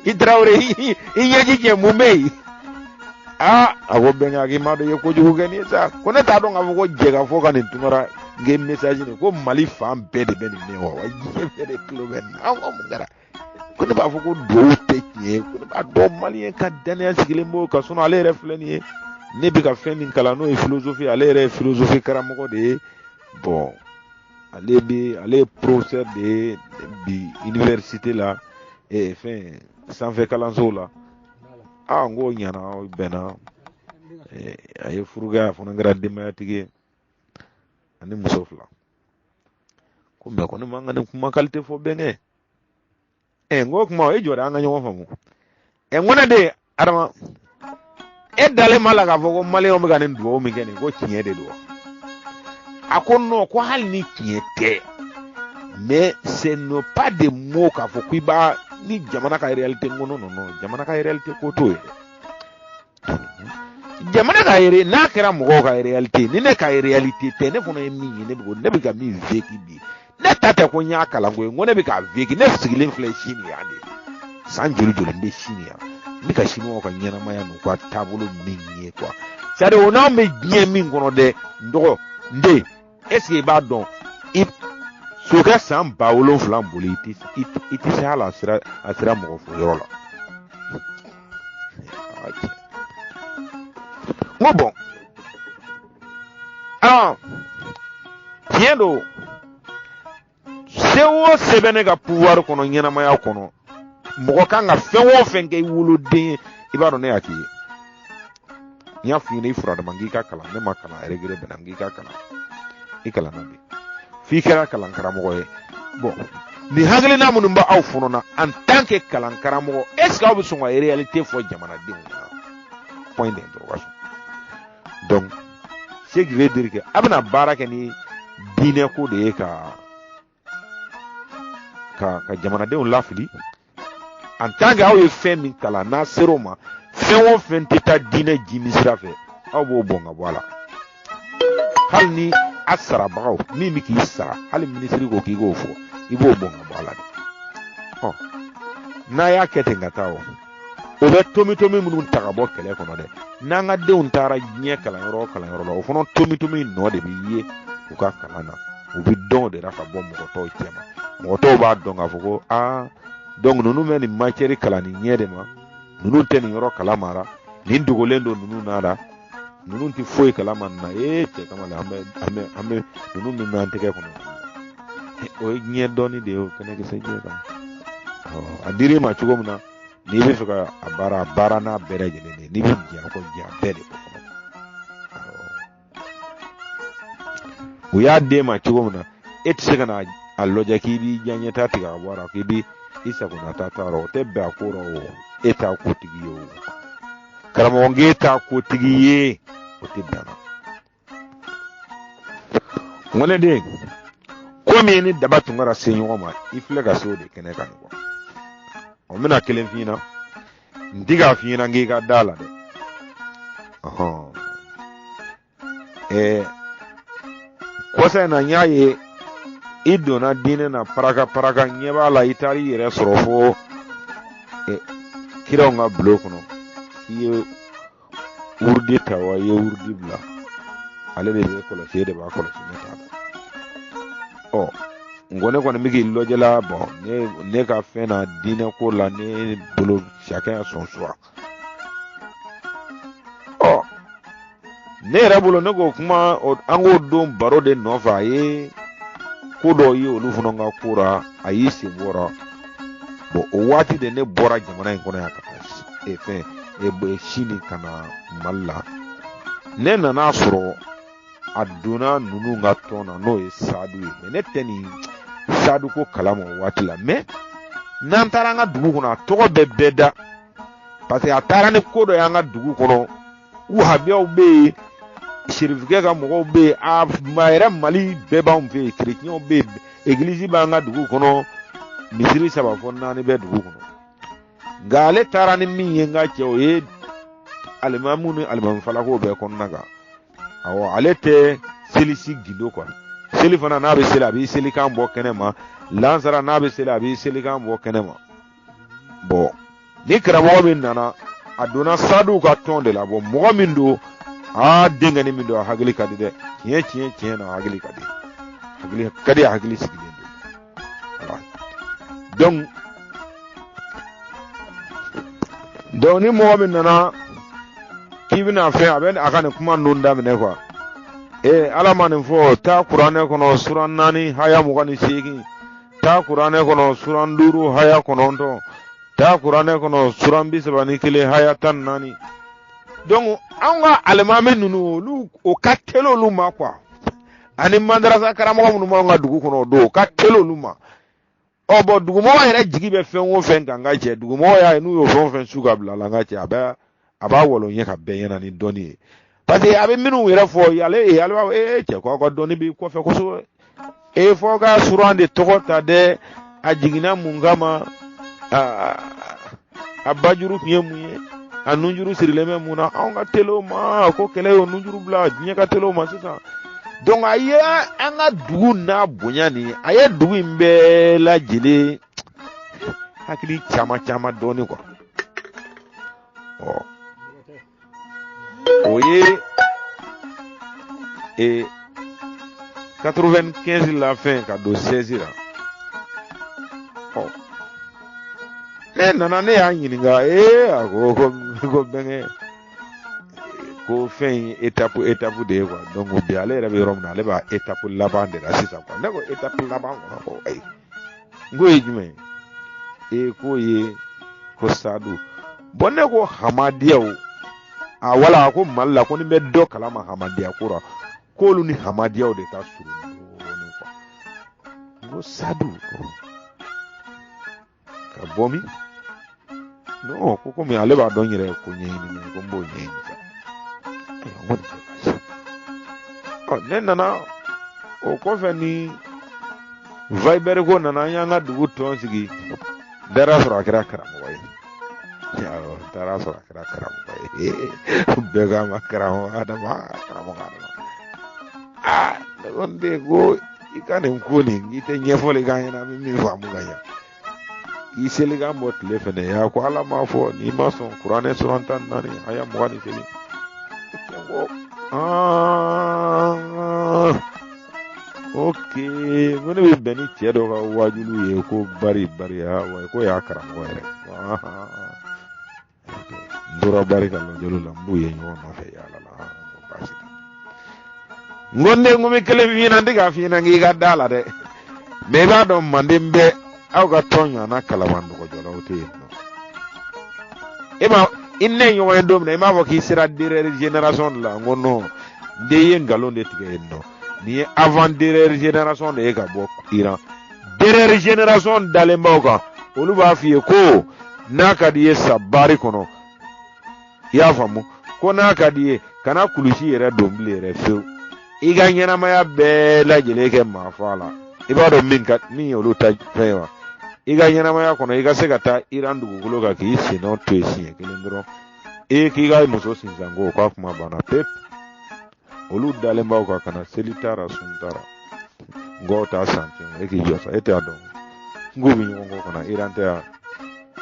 I Tarawele, i ɲɛji cɛ, mun bɛ yen? Aa, a ko bɛnkɛ, k'i m'a dɔn i ye kojugu kɛ nin ye sa. Ko ne t'a dɔn k'a fɔ ko jɛ ka fɔ ka nin tunkara N ke message nin ko Mali fan bɛɛ de bɛ nin mɛn wa, wa diɲɛ bɛɛ de tulo bɛ nin na. An ko mun kɛra? Ko ne b'a fɔ ko duwawu tɛ tiɲɛ ye, ko ne b'a dɔn maliyɛn ka danaya sigilen b'o kan, sinon ale yɛrɛ filɛ nin ye, ne bɛ ka fɛn min kalan n'o ye philosophie, ale yɛrɛ ye philosophie karamɔgɔ de ye. Bon, ale bɛ, ale ye professeur de ye bi université la, fɛn sanfɛ kalansow la. Aa, n k'o ɲɛna, o bɛnna. A ye furu kɛ, a fana kɛra denbayatigi ye ani muso 2. Ko mɛ ko ne man ka nin kuma qualité fɔ bɛnkɛ. N ko kuma e jɔ dɛ, an ka ɲɔgɔn faamu. N ko ne den Adama, e dalen b'a la k'a fɔ ko maliyɛnw bɛ ka nin dugawu min kɛ nin, ko tiɲɛ de don wa? A ko non, ko hali ni tiɲɛ tɛ, mais ce n'est pas des mots k'a fɔ k'i b'a ni jamana ka réalité. N ko non non non, jamana ka réalité ko t'o ye dɛ. Jamana ka yɛrɛ n'a kɛra mɔgɔw ka réalité, ni ne ka réalité tɛ, ne fana ye min ye, ne bɛ ka min vécu bi, ne ta tɛ ko n y'a kalan ko ye, n ko ne bɛ k'a vécu. Ne sigilen filɛ Sini yan de, san joli joli n bɛ Sini yan, n bɛ ka siniwaw ka ɲɛnamaya n'u ka taabolo min ye quoi. C'est à dire o n'anw bɛ diɲɛ min kɔnɔ dɛ, n dɔgɔ, n den, est ce que i b'a dɔn i sokɛ san 7000 boli, i tɛ se hali a sira mɔgɔ fo yɔrɔ la. N ko bon, ah, tiɲɛ don, se o se bɛ ne ka pouvoir kɔnɔ ɲɛnamaya kɔnɔ, mɔgɔ kan ka fɛn o fɛn kɛ i woloden ye, i b'a dɔn ne y'a k'i ye. N y'a f'i ɲɛna i furadama k'i ka kalan, ne ma kalan regret bɛ na, n k'i ka kalan, i kalanna bi f'i kɛra kalan karamɔgɔ ye. Bon, nin hakilina minnu bɛ aw fɔnɔ na en tant que kalan karamɔgɔ, est ce que aw bɛ sɔn ka réalité fɔ jamanadenw ɲɛna? Point d'interrogation. Donc ce qui veut dire que a bɛna baara kɛ ni diinɛ ko de ye ka jamanadenw lafili, en tant que aw ye fɛn min kalan, n'a ser'o ma, fɛn o fɛn tɛ taa diinɛ jimi sira fɛ, aw b'o bɔn ka bɔ a la. Hali ni a sarabagaw min bɛ k'i sara, hali minisiri ko k'i k'o fɔ, i b'o bɔn ka bɔ a la dɛ. Ɔ, n'a y'a kɛ ten ka taa, o o bɛ tomi-tomi minnu ta ka bɔ kɛlɛ kɔnɔ dɛ, n'an ka denw taara diɲɛ kalanyɔrɔ o kalanyɔrɔ la, o fana tomi-tomi nɔ de bɛ ye u ka kalan na. U bɛ dɔn o de la ka bɔ mɔgɔ tɔw cɛma. Mɔgɔ tɔw b'a dɔn k'a fɔ ko aa, donc ninnu bɛ nin matière kalan nin ɲɛ de ma, ninnu tɛ nin yɔrɔ kalama la, nin dogolen don ninnu na la, ninnu tɛ foyi kalama nin na. Ee, cɛ kamalen, an bɛ ninnu min bɛ an tɛgɛ kɔnɔ, o ye diɲɛ dɔɔni de ye, o kɛnɛ kisɛ diɲɛ kan. A dir'i ma cogo min na, n'i bɛ fɛ ka a baara, a baara n'a bɛɛ lajɛlen de ye. N'i bɛ jɛn a kɔ, jɛn a bɛɛ de kɔ fɔlɔ. U y'a d'e ma cogo min na, e tɛ se ka na a lajɛ k'i b'i diyaɲɛ ta tigɛ ka bɔ a la, k'i b'i i sagonata ta o tɛ bɛn a ko rɔ. O e t'a kotigi ye, o karamɔgɔ, k'e t'a kotigi ye, o tɛ bɛn a la. N ko ne den, ko min ni daba tun kana se ɲɔgɔn ma, i filɛ ka se o de kɛnɛ kan nin. O n bɛna kelen f'i ɲɛna, n ti k'a f'i ɲɛna k'i ka da la dɛ. Ɔhɔn, kɔsa in na, n y'a ye i donna diinɛ na paraka paraka, ɲɛ b'a la i taara i yɛrɛ sɔrɔ fo kiraw ka bulon kɔnɔ, k'i ye wurudi ta wa, i ye wurudi bila, ale de bɛ kɔlɔsi, e de b'a kɔlɔsi, ne t'a dɔn. Ɔ, n ko ne kɔni bɛ k'i lajɛla. Bɔn, ne ka fɛn na, diinɛ ko la, ne bolo, chacun a son choix. Ɔ, ne yɛrɛ bolo, ne k'o kuma, an k'o don baro de nɔfɛ, a ye ko dɔw ye olu fana ka ko la, a y'i sen bɔra. Bɔn, o waati de ne bɔra jamana in kɔnɔ yan ka taa fɛn Sini ka na Mali la. Ne nana sɔrɔ a donna ninnu ka tɔn na, n'o ye Sadu ye. Mɛ ne tɛ nin Sadu ko kalama o waati la. Mɛ n'an taara an ka dugu kɔnɔ, a tɔgɔ bɛ bɛɛ da, parce que a taara ni ko dɔ ye an ka dugu kɔnɔ. Wahabiyaw bɛ yen, sirifikɛ ka mɔgɔw bɛ yen, a ma yɛrɛ Mali bɛɛ b'anw fɛ yen, kerecɛnw bɛ yen, egilizi b'an ka dugu kɔnɔ, misiri 3 fɔ 4 bɛ dugu kɔnɔ. Nka ale taara ni min ye, n ka cɛ, o ye alimamu ni alimami falakow bɛɛ kɔnɔna kan. Awɔ, ale tɛ seli si gindo quoi. Seli fana, n'a bɛ seli, a b'i selikan bɔ kɛnɛ ma. Lansara, n'a bɛ seli, a b'i selikan bɔ kɛnɛ ma. Bɔn, ni karamɔgɔ min nana, a donna Sadiw ka tɔn de la. Bɔn, mɔgɔ min don, aa, denkɛni min don, a hakili ka di dɛ. Tiɲɛ tiɲɛ tiɲɛ na, a hakili ka di. Hakili ka di, hakili sigilen don. Voilà. Donc ni mɔgɔ min nana k'i bɛna fɛn, a bɛ a ka nin kuma ninnu daminɛ quoi. Ee, Ala ma nin fɔ, taa kuranɛ kɔnɔ suran 4 haya 28, taa kuranɛ kɔnɔ suran 5 haya 9, taa kuranɛ kɔnɔ suran 31 haya 14. Donc anw ka alimami ninnu, olu o ka teli olu ma quoi, ani madarasa karamɔgɔ minnu b'anw ka dugu kɔnɔ o don, o ka teli olu ma. Ɔ bɔn, dugumɔgɔ yɛrɛ jigi bɛ fɛn o fɛn kan, n ka cɛ, dugumɔgɔ y'a ye n'u y'o fɛn o fɛn su ka bila la, n ka cɛ, a b'a wɔlɔ ɲɛ ka bɛɛ ɲɛna ni dɔnni ye, parce que a bɛ minnu yɛrɛ fɔ ale b'a fɔ ee cɛ, ko aw ka dɔnni b'i kɔfɛ kosɛbɛ. E fɔ ka suran de tɔgɔ ta dɛ, a jiginna mun kama, a bajuru tun ye mun ye, a nunjuru sirilen bɛ mun na. Anw ka teli o ma ko kɛlɛ y'o nunjuru bila, diɲɛ ka teli o ma sisan. Donc a ye an ka dugu n'a bonya nin, a ye dugu in bɛɛ lajɛlen hakili caman caman dɔɔni quoi. Ɔ o ye e 95 la fin ka don 16 la. Ɔ ne nana, ne y'a ɲininka, ee a ko ko bɛnkɛ, ko fɛn in étape étape de ye quoi. Donc bi ale yɛrɛ bɛ yɔrɔ min na, ale b'a étape laban de la sisan quoi. Ne ko étape laban kɔnɔ, ko ayi, n k'o ye jumɛn ye? Ee, k'o ye ko Sadu. Bɔn, ne ko Hamadiyaw, a wala a ko Mali la, ko ni bɛ dɔ kalama Hamadiya ko la, k'olu ni Hamadiyaw de ka surun dɔɔnin quoi. N ko Sadu ka bɔ min? Non, ko komi ale b'a dɔn n yɛrɛ ko ɲɛɲini, ko n b'o ɲɛɲini sa. Ayiwa, n ko nin tɛ baasi. Ɔ ne nana o kɔfɛ ni Viber ko nana, an y'an ka dugu tɔn sigi. N taara sɔrɔ a kɛra karamɔgɔ ye. Awɔ, n taara sɔrɔ a kɛra karamɔgɔ ye. Bɛɛ k'a ma karamɔgɔ Adama, karamɔgɔ Adama. Aa, ne ko n den, ko i ka nin ko nin, k'i tɛ ɲɛfɔli k'an ɲɛna, an bɛ min faamu ka ɲɛ. K'i selikan bɔ tile fɛnɛ ya, ko Ala m'a fɔ n'i ma sɔn kuranɛ suran 14 aya 28. Ko aa, ok, ko ne bɛ bɛn ni cɛ dɔ ka waajulu ye, ko bari bari ha wa, ko y'a karamɔgɔ yɛrɛ. N tora bari ka lɔjɔli la, n b'u ye ɲɔgɔn nɔfɛ yaala la. Ko baasi tɛ. N ko n den, ko n bɛ kelen f'i ɲɛna, n tɛ k'a f'i ɲɛna k'i ka da la dɛ, mɛ i b'a dɔn manden bɛɛ aw ka tɔn ɲɔgɔnna kalaban dɔgɔjɔlaw tɛ yen nɔ. E ma i ne ɲɔgɔn ye don min na, i m'a fɔ k'i sera dernière génération de la? N ko non, n den, ye nkalon de tigɛ yen nɔ. Nin ye avant dernière génération de ye ka bɔ Iran. Dernière génération dalen b'aw kan, olu b'a f'i ye ko n'a ka di i ye sa baari kɔnɔ, i y'a faamu, ko n'a ka di i ye kana kulusi yɛrɛ don bilen yɛrɛ fewu, i ka ɲɛnamaya bɛɛ lajɛlen kɛ maa fa la. I b'a dɔn min ka min ye olu ta fɛn ye wa? I ka ɲɛnamaya kɔnɔ, i ka se ka taa Iran dugukolo kan k'i sennɔ to yen siɲɛ kelen dɔrɔn, e k'i ka muso sinsan ko k'a kuma banna pewu. Olu dalen b'aw kan, kana seli taara sun taara ngɔw t'a san fiyewu. E k'i jɔ sa, e t'a dɔn n k'u bɛ ɲɔgɔn kɔ ka na Iran tɛ yan.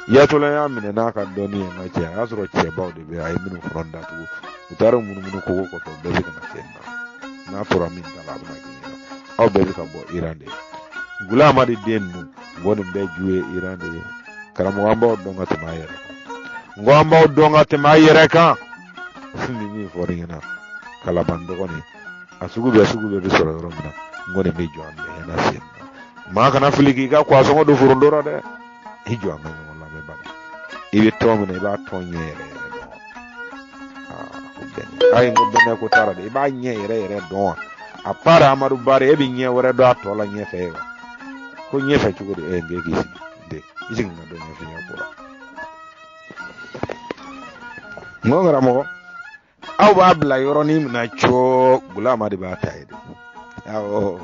Yatɔla y'a minɛ n'a ka dɔnni ye, n ka cɛ, a y'a sɔrɔ cɛbaw de bɛ yen, a ye minnu fɔlɔ datugu, u taara munumunu kogo kɔfɛ, u bɛɛ bɛ ka na se na. N'a tora min ta la, a bɛna kɛ ɲɛna. Aw bɛɛ bɛ ka bɔ Iran de ye. Gula Amadi den ninnu, n ko nin bɛɛ ju ye Iran de ye. Karamɔgɔ, an b'aw dɔn ka tɛmɛ a yɛrɛ kan. N ko an b'aw dɔn ka tɛmɛ a yɛrɛ kan. Ni min fɔra ɲɛna kalaban dɔgɔnin, a sugu bɛɛ sugu bɛɛ bɛ sɔrɔ yɔrɔ min na, n ko nin bɛ jɔ an bɛɛ ɲɛna sen na. Maa kana fili k'i ka kwasɔngɔ don forondo la dɛ. I jɔ an ka ɲɔgɔn lamɛn bani. I bɛ tɔn min na, i b'a tɔn ɲɛ yɛrɛ yɛrɛ dɔn. Aa, ko bɛnɛ, ayi, n ko bɛnɛ ko t'a la dɛ, i b'a ɲɛ yɛrɛ yɛrɛ dɔn wa? À part Amadu Bari, e bɛ ɲɛ wɛrɛ dɔn a tɔ la ɲɛfɛ ye wa? Ko ɲɛfɛ cogo di? E n k'i sigi n den, i sigi n ka dɔ ɲɛf'i ɲɛna ko la. N ko karamɔgɔ, aw b'a bila yɔrɔnin min na cɔ, Gulama de b'a ta ye de. Awɔ,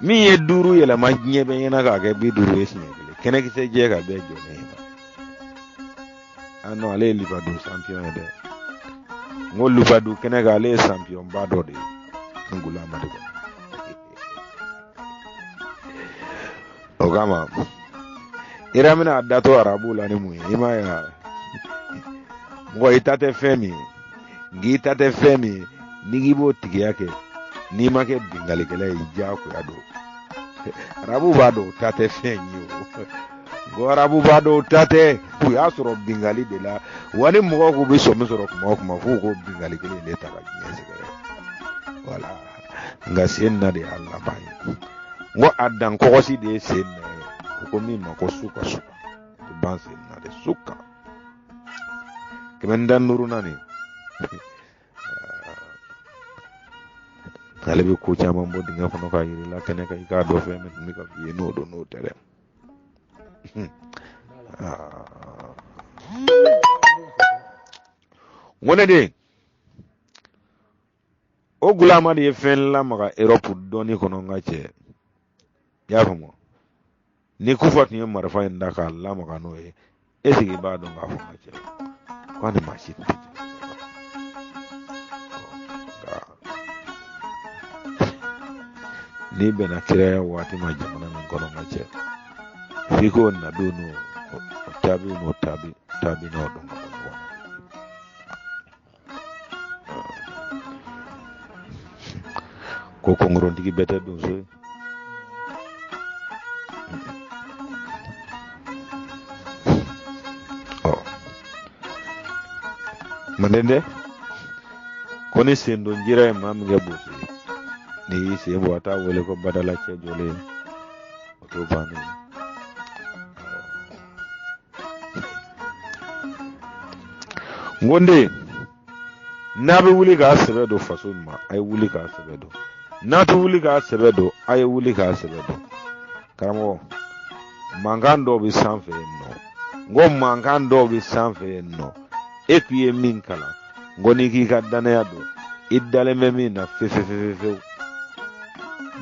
min ye 5 yɛlɛma diɲɛ bɛɛ ɲɛna k'a kɛ 50 ye siɲɛ kelen, kɛnɛkisɛ jɛ ka bɛɛ jɔ ne ɲɛna. Ah non, ale ye libadu champion ye dɛ. N ko libadu kɛnɛ kan, ale ye champion ba dɔ de ye n Gulama de kɔnɔ. O kama Iran bɛna a da to arabuw la ni mun ye? I m'a ye wa? Mɔgɔ, i ta tɛ fɛn min ye, nk'i ta tɛ fɛn min ye, n'i k'i b'o tigiya kɛ. N'i ma kɛ binkalikɛla ye, diyagoya don. Arabu b'a dɔn o ta tɛ fɛn ye o. Ko arabu b'a dɔn o ta tɛ, u y'a sɔrɔ bingali de la. Wa ni mɔgɔw k'u bɛ sɔmi sɔrɔ kuma o kuma, f'u k'o bingali kelen de ta ka diɲɛ sɛgɛrɛ. Wala nka sen na de y'a laban ye. N ko a dan kɔgɔsi de ye sen na ye. U ko min ma ko suka suka. O ban sen na de suka. 115nan nin. Ale bɛ ko caman bɔ dingɛ kɔnɔ k'a yir'i la kɛnɛ kan, i k'a dɔn fɛn min tun bɛ ka f'i ye n'o don n'o tɛ dɛ. N ko ne den, o gulama de ye fɛn lamaga Erɔpu dɔnni kɔnɔ n ka cɛ. I y'a faamu? Ni kufa tun ye marifa in da k'a lamaga n'o ye, est-ce que i b'a dɔn k'a fɔ n ka cɛ k'a ni maa si tun tɛ nka n'i bɛnna kiraya waati ma jamana min kɔnɔ n ka cɛ, f'i k'o nabiw n'o tabiw n'o tabi tabi n'o dɔn ka bɔ ɲɔgɔn na. Ko kɔnkɔrɔntigi bɛɛ tɛ donso ye. Ɔ manden dɛ, ko ni sendon jira ye maa min kɛ boso ye, n'i y'i sen bɔ a t'a wele ko badala cɛ jɔlen, o t'o bannen ye. N ko n den, n'a bɛ wuli k'a sɛbɛ don faso ma, a ye wuli k'a sɛbɛ don. N'a tɛ wuli k'a sɛbɛ don, a ye wuli k'a sɛbɛ don. Karamɔgɔ, mankan dɔw bɛ sanfɛ yen nɔ. N ko mankan dɔw bɛ sanfɛ yen nɔ. E k'i ye min kalan, n ko n'i k'i ka dannaya don, i dalen bɛ min na fefefefefewu,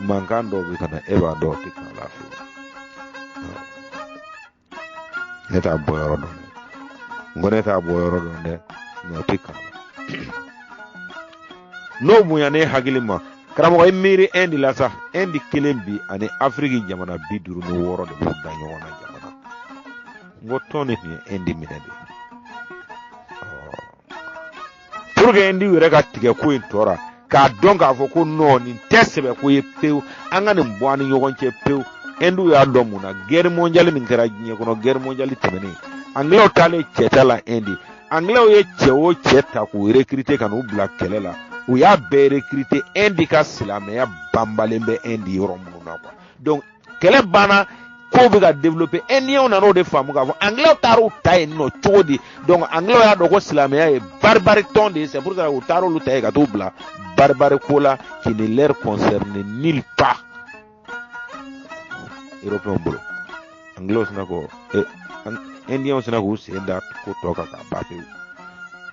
mankan dɔw bɛ ka na, e b'a dɔn o tɛ kan la fewu. Ne t'a bɔ yɔrɔ dɔn dɛ. N ko ne t'a bɔ yɔrɔ dɔn dɛ, mɛ o tɛ kan la. N'o bonya ne hakili ma, karamɔgɔ, i miiri Inde la sa. Inde kelen bi ani Afiriki jamana 56 de b'u da ɲɔgɔn na jamana. N ko tɔn de tun ye Inde minɛ de pour que Inde yɛrɛ ka tigɛ ko in tɔ ra, k'a dɔn k'a fɔ ko non, nin tɛ sɛbɛ ko ye pewu, an ka nin bɔ an ni ɲɔgɔn cɛ pewu. Inde y'a dɔn mun na? Guerre mondiale min kɛra diɲɛ kɔnɔ, guerre mondiale tɛmɛnen, Anglais taalen cɛta la Inde, Anglais ye cɛ o cɛ ta k'u recruter ka n'u bila kɛlɛ la, u y'a bɛɛ recruter Inde ka silamɛya banbalen bɛ Inde yɔrɔ minnu na quoi. Donc kɛlɛ banna, kow bɛ ka développer, Indiens nana o de faamu k'a fɔ Anglais taar'u ta yen nɔ cogo di. Donc Anglais y'a dɔn ko silamɛya ye barbare tɔn de ye, c'est pour ça u taar'olu ta yen ka t'u bila barbare ko la qui ne leur concerne nulle part. Européens bolo, Anglais sina ko Indiens sina k'u sen da ko tɔ kan k'a ban pewu.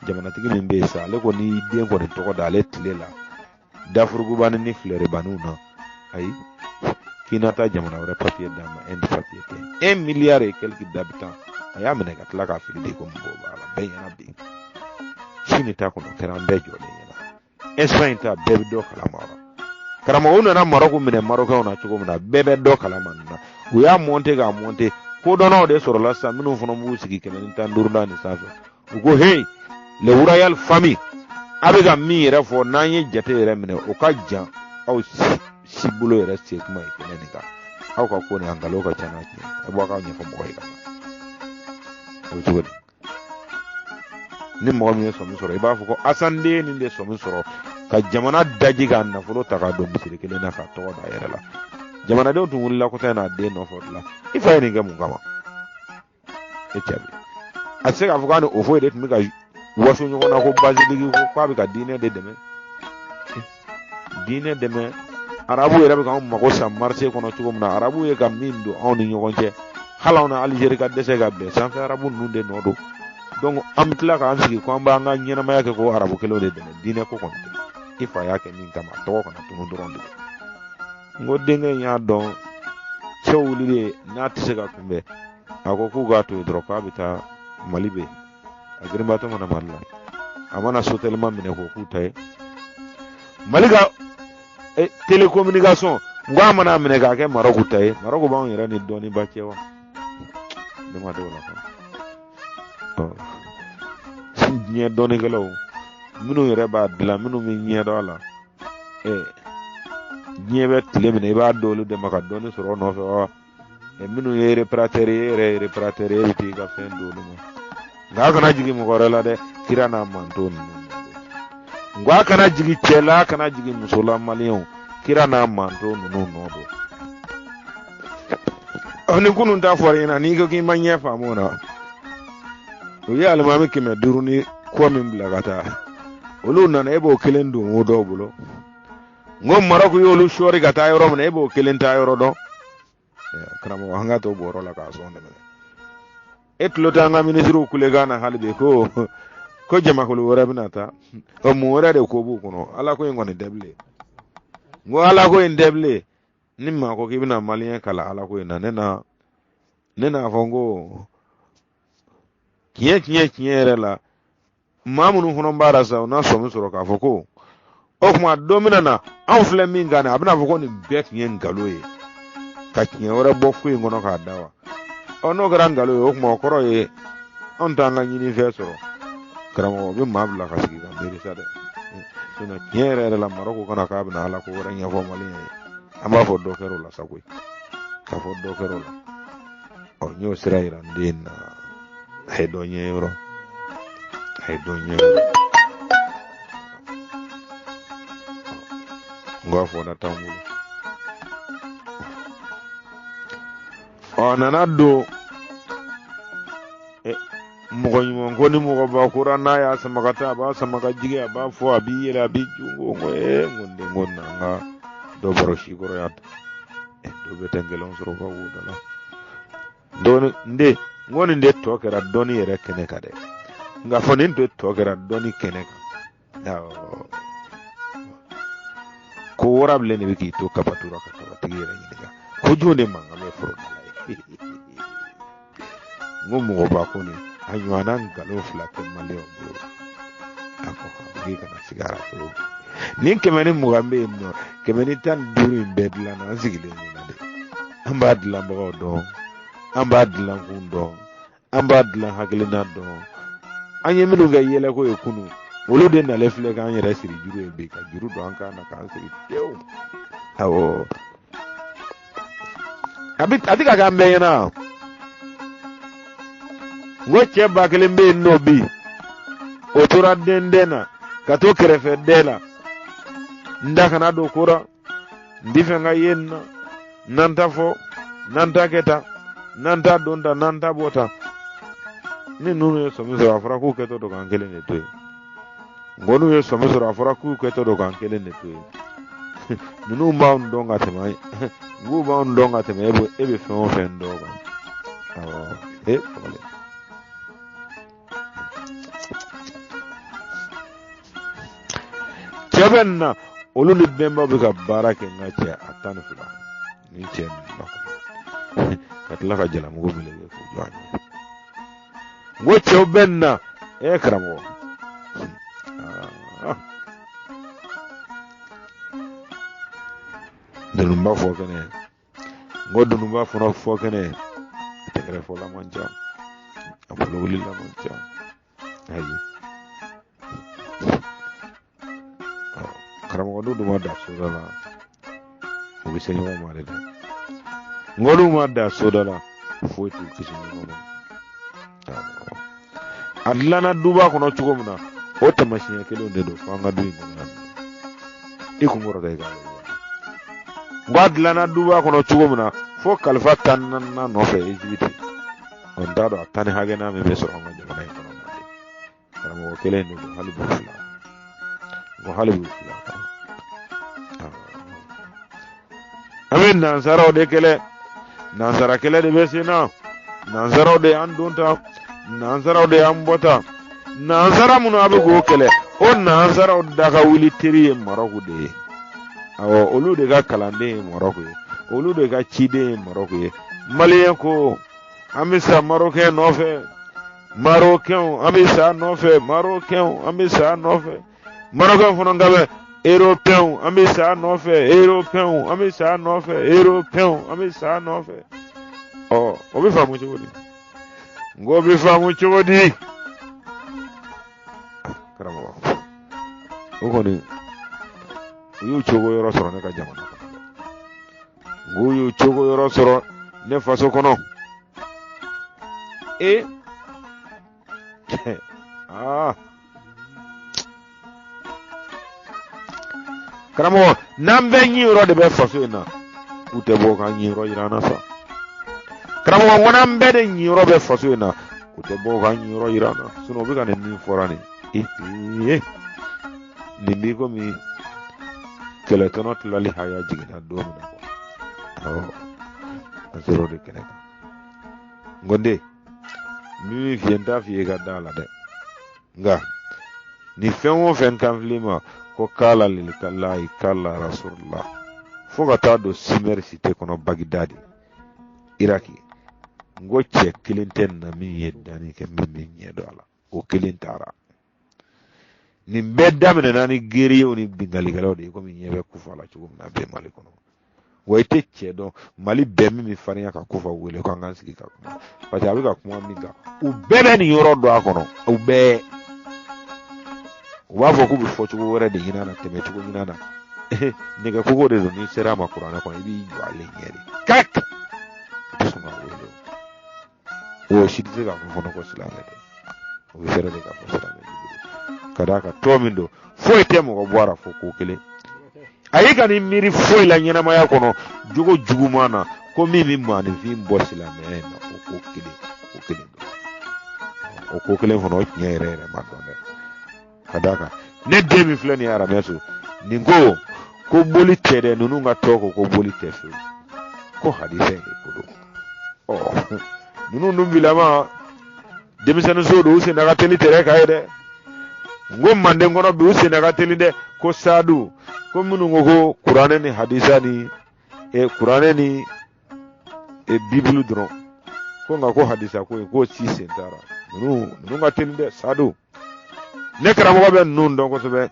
Jamanatigi min bɛ yen sisan, ale ko n'i den kɔni tɔgɔ da ale tile la dafurugubani ni filɛribaniw na, ayi, k'i na taa jamana wɛrɛ papiye d'a ma, Inde papiye tɛ. 1 milliard et quelque d'habitants, a y'a minɛ ka tila k'a fili de ko mɔgɔw b'a la bɛɛ ɲɛna bi. Chine ta kɔnɔ kɛra an bɛɛ jɔlen ɲɛna. Espagne ta bɛɛ bɛ dɔ kalama wa. Karamɔgɔw nana Maroc minɛ Marocains na cogo min na, bɛɛ bɛ dɔ kalama nin na. U y'a monter k'a monter, kodɔnnaw de sɔrɔla sisan minnu fana b'u sigi 115 nin sanfɛ. U ko hey, le royal famille, a bɛ ka min yɛrɛ fɔ, n'an ye jate yɛrɛ minɛ, o ka jan aw si bolo yɛrɛ se kuma ye kɛnɛ nin kan. Aw ka ko nin a nkalon ka ca n'a tiɲɛ, a bɔ a k'aw ɲɛfɔ mɔgɔ ye ka taa. O bɛ cogo di? Ni mɔgɔ min ye sɔmi sɔrɔ, i b'a fɔ ko Asan den nin de sɔmi sɔrɔ ka jamana daji k'a nafolo ta k'a don misiri kelen na k'a tɔgɔ da a yɛrɛ la. Jamanadenw tun wulila kɔsa in na a den nɔfɛ o de la. I fa ye nin kɛ mun kama? E cɛ bi a tɛ se k'a fɔ k'a ni o foyi de tun bɛ ka waso ɲɔgɔn na ko basilique ko k'a bɛ ka diinɛ de dɛmɛ, diinɛ dɛmɛ. Arabu yɛrɛ bɛ k'anw mago sa marché kɔnɔ cogo min na, arabu ye ka min don anw ni ɲɔgɔn cɛ, hali anw na Alizeri ka dɛsɛ ka bɛn sanfɛ arabu ninnu de nɔ don. Donc an bɛ tila k'an sigi ko an b'an ka ɲɛnamaya kɛ ko arabu kelenw de dɛmɛ. Diinɛ ko kɔni tɛ. I fa y'a kɛ min kama, a tɔgɔ kana tunu dɔrɔn de. N ko denkɛ in y'a dɔn cɛw wulilen n'a tɛ se ka kunbɛn, a ko k'u k'a to yen dɔrɔn, k'a bɛ taa Mali bɛ yen. A girinbatɔ mana Mali la, a mana sotelima minɛ k'o k'u ta ye Mali ka télécommunication. N ko a mana minɛ k'a kɛ Marɔku ta ye, Marɔku b'anw yɛrɛ ni dɔnniba cɛ wa? Ne ma dɔw la kɔnɔ. Diɲɛ dɔnnikɛlaw minnu yɛrɛ b'a dilan, minnu bɛ ɲɛ dɔn a la. Diɲɛ bɛ tile min na, i b'a d'olu de ma ka dɔɔni sɔrɔ o nɔfɛ wa? Minnu ye réparateur ye, e yɛrɛ ye réparateur ye, e bɛ t'i ka fɛn d'olu ma. Nka a kana jigin mɔgɔ wɛrɛ la dɛ, kira n'a manton ninnu. Nka a kana jigin cɛ la, a kana jigin muso la, maliyɛnw, kira n'a manton ninnu nɔ don. Ɔ ni kunun ta fɔra i ɲɛna, n'i ko k'i ma ɲɛ faamu o na, u ye alimami 500 ni kɔ min bila ka taa, olu nana, e b'o kelen don o dɔw bolo. N ko Marɔku y'olu sɔɔri ka taa yɔrɔ min na, e b'o kelen taa yɔrɔ dɔn. Karamɔgɔ, an ka to bɔrɔ la k'a sɔn dɛmɛ. E tulo t'an ka minisiriw kulekan na hali bi ko ko jamakulu wɛrɛ bɛna taa. Ɔ mun wɛrɛ de ko b'u kɔnɔ? Ala ko in kɔni tɛ bilen. N ko ala ko in tɛ bilen. Ni maa ko k'i bɛna maliyɛn kalan ala ko in na, ne n'a fɔ n ko tiɲɛ tiɲɛ tiɲɛ yɛrɛ la, maa minnu fana b'a la sa, u n'a sɔmi sɔrɔ k'a fɔ ko o tuma don bɛna na, anw filɛ min kan, a bɛna fɔ ko nin bɛɛ tun ye nkalon ye, ka tiɲɛ wɛrɛ bɔ ko in kɔnɔ k'a da wa. Ɔ n'o kɛra nkalon ye, o tuma o kɔrɔ ye anw t'an ka ɲinifɛn sɔrɔ. Karamɔgɔ, o bɛ maa bila ka sigi ka miiri sa dɛ. Sinon tiɲɛ yɛrɛ yɛrɛ la, Marɔku kana k'a bɛna ala ko wɛrɛ ɲɛfɔ maliyɛn ye, an b'a fɔ dɔ kɛra o la sa koyi, k'a fɔ dɔ kɛra o la. Ɔ n y'o sira yira n den na, a ye dɔ ɲɛ yɔrɔ, a ye dɔ ɲɛ yɔrɔ. N k'a fɔ na t'an bolo. Ɔ a nana don mɔgɔ ɲuman ko ni mɔgɔba kora, n'a y'a sama ka taa, a b'a sama ka jigin, a b'a fɔ, a b'i yɛlɛ, a b'i ju. N ko ee, n ko n den, n ko na an ka dɔ baro si kɔrɔ yan. Dɔ bɛ tɛ gɛlɛn sɔrɔ ka wo da la dɔɔni. N den, n ko nin de tɔ kɛra dɔnni yɛrɛ kɛnɛ kan dɛ. Nka fɔ nin de tɔ kɛra dɔnni kɛnɛ kan. Awɔ, ko warabilen de bɛ k'i to kabatura ka kabatigi yɛrɛ ɲininka ko jɔn de mankan bɛ foro da la ye. N ko mɔgɔba ko nin a ɲɔgɔnna nkalon fila tɛ maliyɛnw bolo. A ko k'i kana sigi arajo nin 120 bɛ yen nɔ, 115 in bɛɛ dilanna an sigilen ɲɛna de. An b'a dilanbagaw dɔn, an b'a dilankun dɔn, an b'a dilan hakilina dɔn. An ye minnu kɛ yɛlɛko ye kunun, olu de nalen filɛ k'an yɛrɛ siri juru ye bi, ka juru don an kan na k'an siri tewu. Awɔ, a bɛ a tɛ ka k'an bɛɛ ɲɛna. N ko cɛ 1000 bɛ yen nɔ bi, o tora den den na ka to kɛrɛfɛ den la. N da kana don ko la, n ti fɛ ka ye nin na, n'an ta fɔ, n'an ta kɛ tan, n'an ta don tan, n'an ta bɔ tan. Ni ninnu ye sɔmi sɔrɔ, a fɔra k'u kɛtɔ don k'an kelen de to yen. N ko n'u ye sɔmi sɔrɔ, a fɔra k'u kɛtɔ don k'an kelen de to yen. Ninnu b'anw dɔn ka tɛmɛ, n k'u b'anw dɔn ka tɛmɛ e bɛ fɛn o fɛn dɔn kan. Awɔ, e fagalen. Cɛ bɛ nin na, olu ni bɛnbaw bɛ ka baara kɛ. N ka cɛ a 12 ni cɛ ninnu na ka tila ka jalamugu meleke k'u jɔ a ɲɛ. N ko cɛw bɛ nin na, e karamɔgɔ. Dununba fɔ kɛnɛ, n ko dununba fana fɔ kɛnɛ, tɛgɛrɛ fɔla man ca, a bolo wulila man ca. Ayi karamɔgɔ, n'u dun ma da soda la, u bɛ se ɲɔgɔn ma de dɛ. N ko n'u ma da soda la, foyi t'u kisi ɲɔgɔn ma. A dilanna duba kɔnɔ cogo min na, o taamasiyɛn kelenw de don fo an ka du in kɔnɔ yan. I kun kɔrɔta i k'a lajɛ. N ko a dilanna duba kɔnɔ cogo min na, fo kalifa 14nan nɔfɛ Ezipiti. Ɔ n t'a dɔn a tan ni hakɛna min bɛ sɔrɔ an ka jamana in kɔnɔ. Karamɔgɔ kelen de don, hali b'u fila. N ko hali b'u fila kan. An bɛ nansaraw de kɛlɛ, nansara kɛlɛ de bɛ sen na. Nansaraw de y'an don tan, nansaraw de y'an bɔ tan. Nansara minnu a bɛ k'o kɛlɛ, o nansaraw daga wuli teri ye Marɔku de ye. Awɔ, olu de ka kalanden ye Marɔku ye, olu de ka ciden ye Marɔku ye. Maliyɛn ko an bɛ sa Marɔkɛn nɔfɛ, Marɔkɛnw an bɛ sa nɔfɛ, Marɔkɛnw an bɛ sa nɔfɛ. Marɔkɛnw fana ka bɛ Européenw an bɛ sa nɔfɛ, Européenw an bɛ sa nɔfɛ, Européenw an bɛ sa nɔfɛ. Ɔ o bɛ faamu cogo di? N ko bɛ faamu cogo di? Karamɔgɔ, o kɔni u y'u cogo yɔrɔ sɔrɔ ne ka jamana kɔnɔ. K'u y'u cogo yɔrɔ sɔrɔ ne faso kɔnɔ. E aa karamɔgɔ, n'an bɛɛ ɲiyɔrɔ de bɛ faso in na, k'u tɛ bɔ k'an ɲiyɔrɔ yira an na sa. Karamɔgɔ, ko n'an bɛɛ de ɲiyɔrɔ bɛ faso in na, k'u tɛ bɔ k'an ɲiyɔrɔ yira an na. Sinɔn u bɛ ka nin min fɔra nin ee, nin b'i komi kɛlɛtɔnɔ tilali haya jiginna don min na kuwa. Awɔ, an sera o de kɛnɛ kan. N ko n den, n bɛ min f'i ye, n t'a f'i ye i ka da la dɛ, nka ni fɛn o fɛn kan fil'i ma ko kala lillahi kala rasulullah, fo ka taa don Sumer cité kɔnɔ Bagdadi Iraki, n ko cɛ kelen tɛ na min ye danni kɛ min bɛ ɲɛ dɔn a la, o kelen taara. Nin bɛɛ daminɛna ni guerrierw ni binkannikɛlaw de ye, komi ɲɛ bɛ kufa la cogo min na bɛɛ Mali kɔnɔ. Wa i tɛ cɛ dɔn Mali bɛɛ min bɛ farinya ka kufa wele ko an k'an sigi ka kuma, parce que a bɛ ka kuma min kan, u bɛɛ bɛ nin yɔrɔ dɔn a kɔnɔ. U bɛɛ u b'a fɔ k'u bɛ fɔcogo wɛrɛ de ɲini a na, tɛmɛ cogo ɲini a na. Nɛgɛ kogo de don, n'i sera a ma kuranɛ kɔnɔ, i b'i jɔ ale ɲɛ de kak, i tɛ sɔn ka wele. O si tɛ se k'a fɔ fana ko silamɛ tɛ, o bɛ fɛɛrɛ de k'a fɔ silamɛ jugu don, ka d'a kan tɔn min don, foyi tɛ mɔgɔ bɔ a la fo ko kelen. A y'i ka nin miiri foyi la ɲɛnamaya kɔnɔ jogo juguman na, ko min bɛ maaninfin bɔ silamɛya in na, o ko kelen, o kelen don. O ko kelen fana, o tiɲɛ yɛrɛ yɛrɛ ma dɔn dɛ. Ka d'a kan ne den min filɛ nin ye aramɛso nin ko ko boli tɛ dɛ, ninnu ka tɔ ko ko boli tɛ fewu, ko hadisa in de ko don. Ɔ ninnu dun bilama denmisɛnnin so don, u senna ka teli tɛrɛ ka ye dɛ. N ko manden kɔnɔ bi, u senna ka teli dɛ. Ko sadu ko minnu ko ko kuranɛ ni hadisa ni kuranɛ ni bibulu dɔrɔn, ko nka ko hadisa ko ye k'o si sen taara. Ninnu ka teli dɛ. Sadu ne karamɔgɔ bɛ ninnu dɔn kosɛbɛ,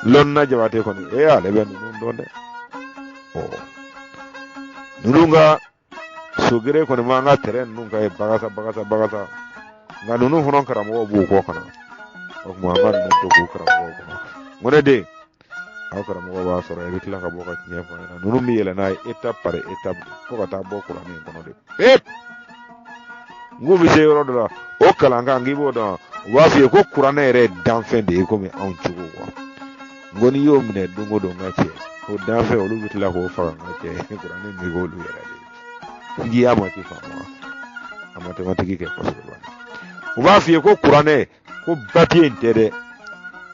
lɔnna jabate kɔni, ee ale bɛ ninnu dɔn dɛ. Ɔ ninnu ka sogere kɔni b'an ka tɛrɛ ninnu ka ye bagasa bagasa bagasa, nka ninnu fana karamɔgɔw b'u kɔ ka na. O tuma an ka ninnu to k'u karamɔgɔw kɔnɔ. N ko ne den, aw karamɔgɔ b'a sɔrɔ i bɛ tila ka bɔ ka tiɲɛ fɔ ɲɛna. Ninnu bɛ yɛlɛ n'a ye étape par étape fo ka taa bɔ kuranɛ in kɔnɔ de pewu. N k'u bɛ se yɔrɔ dɔ la, o kalankan k'i b'o dɔn, u b'a f'i ye ko kuranɛ yɛrɛ ye danfɛn de ye komi anw cogo kuwa. N ko n'i y'o minɛ don o don, n ka cɛ, o danfɛn olu bɛ tila k'o faga. N ka cɛ, kuranɛ min k'olu yɛrɛ de ye, n k'i y'a mati faamu wa, a mathématique kɛ kosɛbɛ. U b'a f'i ye ko kuranɛ ko papiye in tɛ dɛ,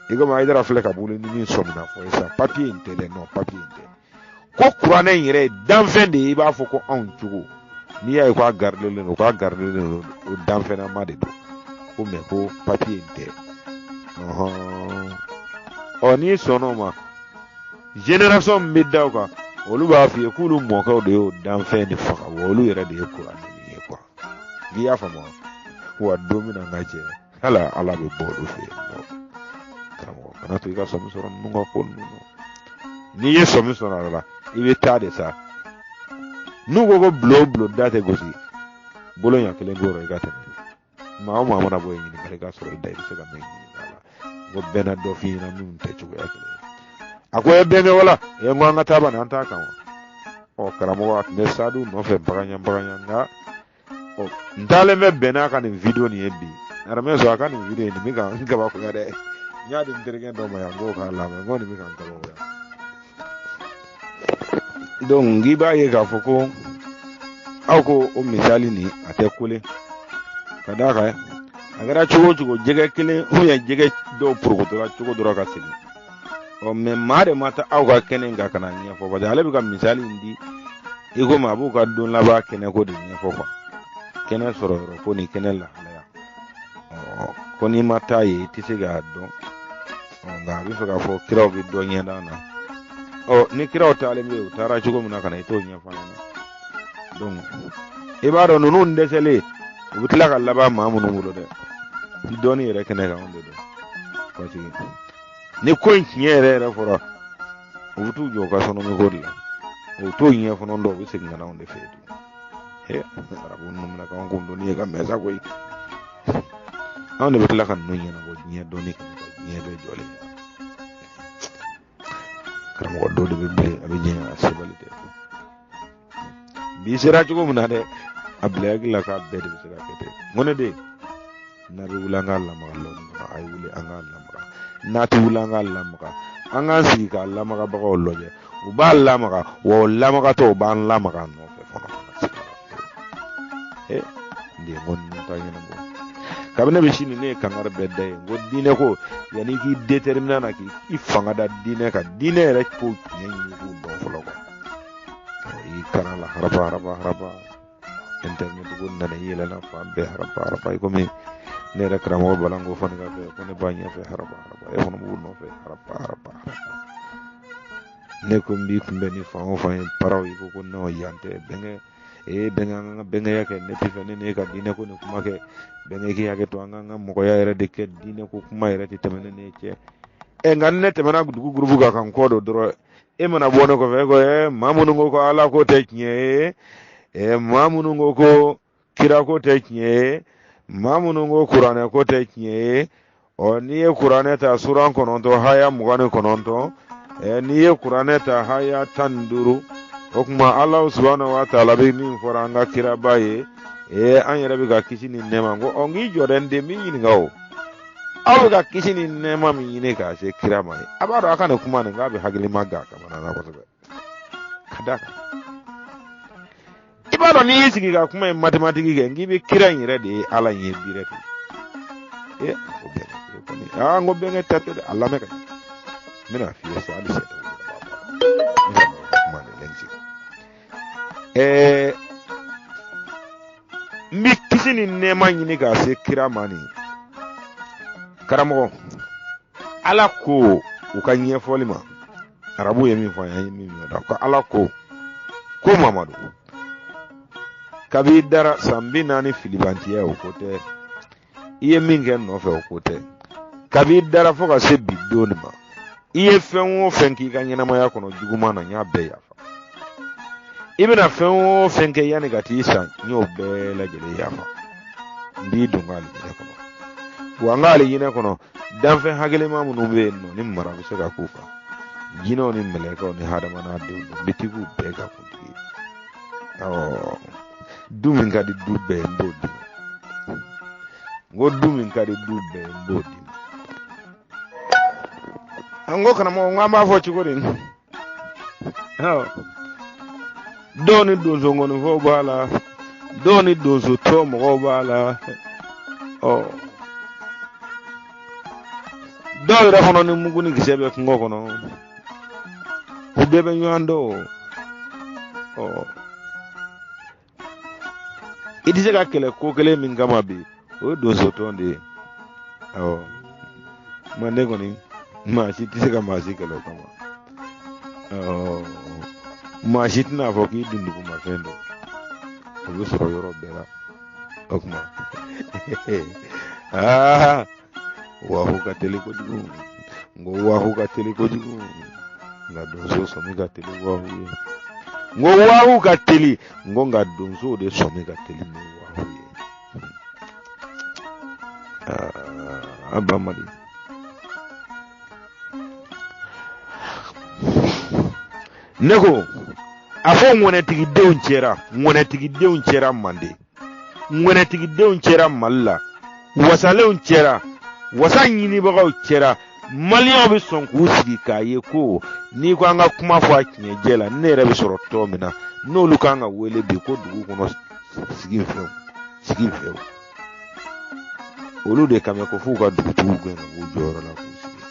i komi Hayidara filɛ ka bolo ni min sɔmina fɔ ye sisan, papiye in tɛ dɛ, non, papiye in tɛ, ko kuranɛ in yɛrɛ ye danfɛn de ye, i b'a fɔ ko anw cogo. N'i y'a ye ko a garidelen don, k'a garidelen don, o danfɛnnama de don, ko mɛ ko papiye in tɛ. Ɔ n'i sɔnn'o ma, génération min bɛ da o kan, olu b'a f'i ye k'olu mɔkɛw de y'o danfɛn de faga, wa olu yɛrɛ de ye kuranɛ nin ye kuwa. N'i y'a faamu wa, don min na n ka cɛ, ala ala bɛ bɔ olu fɛ yen nɔ. Karamɔgɔ, kana to i ka sɔmi sɔrɔ ninnu ka ko ninnu na. N'i ye sɔmi sɔrɔ a la, i bɛ taa de sa. N'u ko ko bulon o bulon da tɛ gosi, bolo ɲɛ kelen k'o i ka tɛmɛ. Maa o maa mana bɔ yen, ɲininkali ka sɔrɔ i da, i bɛ se ka min ɲininka a la, ko bɛɛ na dɔ f'i ɲɛna minnu tɛ cogoya kelen ye. A ko e bɛnkɛ wala e n ko an ka taa bani, an t'a kan wa. Ɔ karamɔgɔ, a tun bɛ sadu nɔfɛ bagaɲa bagaɲa, nka ɔ n taalen bɛ bɛn n'a ka nin video nin ye bi. Aramɛso a ka nin video nin bɛ ka n kabakoya dɛ. N y'a di n terikɛ dɔ ma yan k'o k'a lamɛn, n ko nin bɛ ka n kabakoya. Donc n'i b'a ye k'a fɔ ko aw ko o misali nin a tɛ kole, ka d'a kan a kɛra cogo o cogo, jɛgɛ kelen ou bien jɛgɛ dɔw porokotora cogo dɔ la ka segin. Ɔ mɛ maa de ma taa aw ka kɛnɛ in kan ka na ɲɛfɔ, parce que ale bɛ ka misali in di i komi a b'u ka don laban kɛnɛ ko de ɲɛfɔ kuwa, kɛnɛ sɔrɔ yɔrɔ ko ni kɛnɛ lahalaya. Ɔ ko n'i ma taa yen, i tɛ se k'a dɔn. Nka a bɛ fɛ k'a fɔ kiraw bɛ dɔ ɲɛ d'an na. Ɔ ni kiraw taalen bɛ yen, u taara cogo min na ka na, i t'o ɲɛfɔ an ɲɛna. Donc i b'a dɔn ninnu dɛsɛlen, u bɛ tila ka laban maa minnu bolo dɛ, dɔnni yɛrɛ kɛnɛ kan, anw de don. Parce que ni ko in tiɲɛ yɛrɛ yɛrɛ fɔra, u bɛ t'u jɔ u ka sɔnɔmi ko de la, u t'o ɲɛ fana dɔn, u bɛ segin ka na anw de fɛ yen tugun. He, arabu ninnu bɛna k'anw kun donni ye ka mɛn sa koyi. Anw de bɛ tila ka ninnu ɲɛnabɔ diɲɛ dɔnni kɛnɛ kan, diɲɛ bɛɛ jɔlen. Karamɔgɔ dɔw de bɛ bilen, a bɛ jɛn a sebali tɛ. Bi sera cogo min na dɛ, a bila hakili la k'a bɛɛ de bɛ se ka kɛ ten. N ko ne den, n'a bɛ wuli an k'a lamaga lɔni kɔnɔ, a ye wuli an k'a lamaga. N'a tɛ wuli an k'a lamaga, an k'an sigi k'a lamagabagaw lajɛ. U b'a lamaga, wa o lamagatɔ u b'an lamaga a nɔfɛ fana. Ee, n den, ko ninnu t'a ɲɛnabɔ. Kabini ne bɛ sini, ne ye kangari bɛɛ da ye. N ko diinɛ ko, yanni i k'i déterminer na k'i fanga da diinɛ kan, diinɛ yɛrɛ ko tiɲɛ ɲini k'o dɔn fɔlɔ quoi. I karan la haraba haraba haraba, internet ko nana, i yɛlɛnna fan bɛɛ haraba haraba, i komi ne yɛrɛ karamɔgɔ Balanko fana ka fɛ ko ne b'a ɲɛfɛ haraba haraba, e fana b'u nɔfɛ haraba haraba haraba. Ne ko n b'i kunbɛn ni fan o fan ye paraw, i ko ko non, yan tɛ bɛnkɛ. Ee bɛnkɛ, an ka bɛnkɛya kɛ, ne tɛ fɛ ne n'e ka diinɛ ko ni kuma kɛ. Bɛnkɛ, k'i hakɛ to, an k'an ka mɔgɔya yɛrɛ de kɛ, diinɛ ko kuma yɛrɛ tɛ tɛmɛ ne n'e cɛ. Ɛ nka ni ne tɛmɛna dugu gurupu kan ka n kɔ don dɔrɔn, e mana bɔ ne kɔfɛ, e ko ɛ maa minnu ko ko Ala ko tɛ tiɲɛ ye, ɛ maa minnu ko ko kira ko tɛ tiɲɛ ye, maa minnu ko kuranɛ ko tɛ tiɲɛ ye. Ɔ n'i ye kuranɛ ta suran 9 haya 29, ɛ n'i ye kuranɛ ta haya 15, o tuma Ala subahana wa taala bɛ min fɔra an ka kiraba ye, ee an yɛrɛ bɛ ka kisi ni nɛɛma. Ko ɔ n k'i jɔ dɛ, n den, n b'i ɲininka o. Aw bɛ ka kisi ni nɛɛma min ɲini k'a se kira ma ye, a b'a dɔn a ka nin kuma nin k'a bɛ hakilima gan kamana na kosɛbɛ. Ka d'a kan, i b'a dɔn n'i y'i sigi ka kuma in matematiki kɛ, n k'i bɛ kira in yɛrɛ de ye Ala in ye direct. E ko bɛnkɛ, e kɔni, aa n ko bɛnkɛ ta tɛ dɛ, a lamɛn ka ɲɛ, n bɛna f'i ye sisan, hali sɛ tɛ wuli ka bɔ a ba la. N bɛna kuma de lɛn sigi. Ɛɛ n bɛ kisi ni nɛɛma ɲini k'a se kira ma nin karamɔgɔ. Ala ko u ka ɲɛfɔli ma, arabu ye min fɔ an ye, an ye min mɛn ko Ala ko ko Mamadu, kabi i dara san 40 filibantiya, o ko tɛ, i ye min kɛ nɔfɛ, o ko tɛ, kabi i dara fo ka se bi don nin ma, i ye fɛn o fɛn k'i ka ɲɛnamaya kɔnɔ juguman na, n y'a bɛɛ yafa. I bɛna fɛn o fɛn kɛ yanni ka t'i sa, n y'o bɛɛ lajɛlen yafa. N b'i don n ka alijinɛ kɔnɔ. Wa n ka alijinɛ kɔnɔ, danfɛn hakilima minnu bɛ yen nɔ ni mara bɛ se ka k'u kan, jinɛw ni mɛlɛkɛw ni hadamadenw, n bɛ t'i k'u bɛɛ ka kuntigi ye. Awɔ, du min ka di du bɛɛ ye, n b'o d'i ma. N ko du min ka di du bɛɛ ye, n b'o d'i ma. An ko karamɔgɔ, n ko an b'a fɔ cogo di? Dɔw ni donso nkɔnifɔw b'a la, dɔw ni donso tɔ mɔgɔw b'a la, ɔ dɔw yɛrɛ fana ni mugu ni kisɛ bɛ kungo kɔnɔ, u bɛɛ bɛ ɲɔgɔn dɔn. Ɔ i tɛ se ka kɛlɛ ko kelen min kama bi, o ye donso tɔn de ye. Awɔ, manden kɔni, maa si tɛ se ka maa si kɛlɛ o kama. Awɔ, maa si tɛna fɔ k'i dundugumafɛn don, o bɛ sɔrɔ yɔrɔ bɛɛ la. O tuma aa wahu ka teli kojugu, n ko wahu ka teli kojugu, nka donso sɔmi ka teli wahu ye. N ko wahu ka teli, n ko nka donso de sɔmi ka teli ni wahu ye. Aa bamadi, ne ko a fɔ ŋɔnɛtigidenw cɛra, ŋɔnɛtigidenw cɛra manden, ŋɔnɛtigidenw cɛra Mali la, wasalenw cɛra, wasa ɲinibagaw cɛra. Maliyɛnw bɛ sɔn k'u sigi k'a ye ko n'i ko an ka kuma fɔ a tiɲɛjɛ la, ne yɛrɛ bɛ sɔrɔ tɔn min na, n'olu kan ka wele bi ko dugu kɔnɔ sigi fɛnw sigi fɛnw, olu de kan bɛ ko f'u ka dugutigiw gɛn ka b'u jɔyɔrɔ la k'u sigi.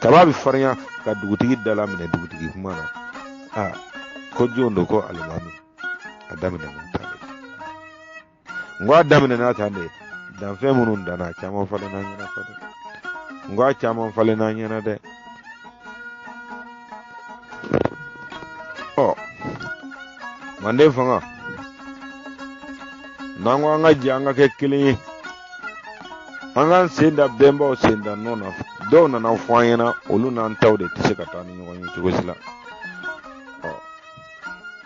Kaba bɛ farinya ka dugutigi dala minɛ dugutigi kuma na, aa ko jɔn don? Ko alimami. A daminɛna tan de, n ko a daminɛna tan de. Danfɛn minnu danna, a caman falenna ɲɛna sa dɛ, n ko a caman falenna ɲɛna dɛ. Ɔ manden fanga, n'an ko an ka jɛ, an ka kɛ kelen ye, an k'an sen da bɛnbaw sen da nɔ na. Dɔw nana fɔ an ɲɛna, olu n'an taw de tɛ se ka taa ni ɲɔgɔn ye cogo si la. Ɔ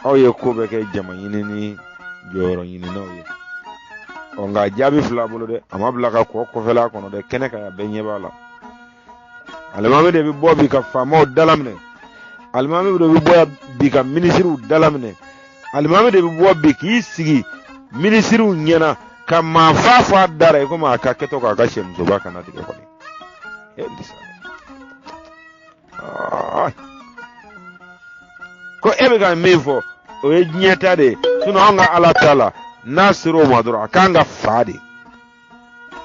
aw ye ko bɛɛ kɛ jama ɲini ni jɔyɔrɔ ɲininaw ye. Ɔ nka jaabi fila bolo dɛ, a ma bila ka kɔ kɔfɛla kɔnɔ dɛ, kɛnɛ kan yan, bɛɛ ɲɛ b'a la. Alimami de bɛ bɔ bi ka faamaw dalaminɛ. Alimami de bɛ bɔ bi ka minisiriw dalaminɛ. Alimami de bɛ bɔ bi k'i sigi minisiriw ɲɛna ka maa fa fɔ a da la i komi a ka kɛtɔ k'a ka sɛmusoba kana tigɛ kɔni. Ko e bɛ ka min fɔ o ye diɲɛ ta de ye, sinɔn anw ka Ala ta la n'a sera o ma dɔrɔn a kan ka fa de.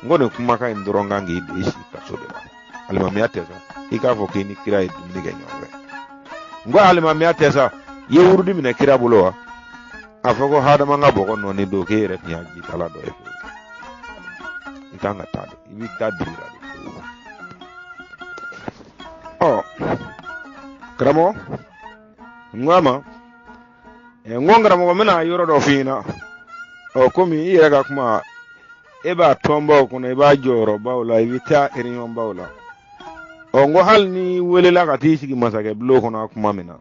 N ko nin kumakan in dɔrɔn kan k'i don i si kaso de la. Alimamiya tɛ sa i k'a fɔ k'i ni kira ye dumuni kɛ ɲɔgɔn fɛ. N ko alimamiya tɛ sa i ye wurudi minɛ kira bolo wa? A fɔ ko hadama ka bɔgɔ nɔɔni don k'e yɛrɛ tun y'a jitala dɔ ye pewu. I kan ka taa de, i bɛ taa dibi la de pewu. Ɔ karamɔgɔ, n ko a ma, n ko karamɔgɔ n bɛna yɔrɔ dɔ f'i ɲɛna. Ɔ komi i yɛrɛ ka kuma, e b'a tɔnbaw kɔnɔ, i b'a jɔyɔrɔbaw la, i bɛ taa réunionbaw la. Ɔ n ko hali n'i welela ka t'i sigi masakɛ bulon kɔnɔ a kuma min na,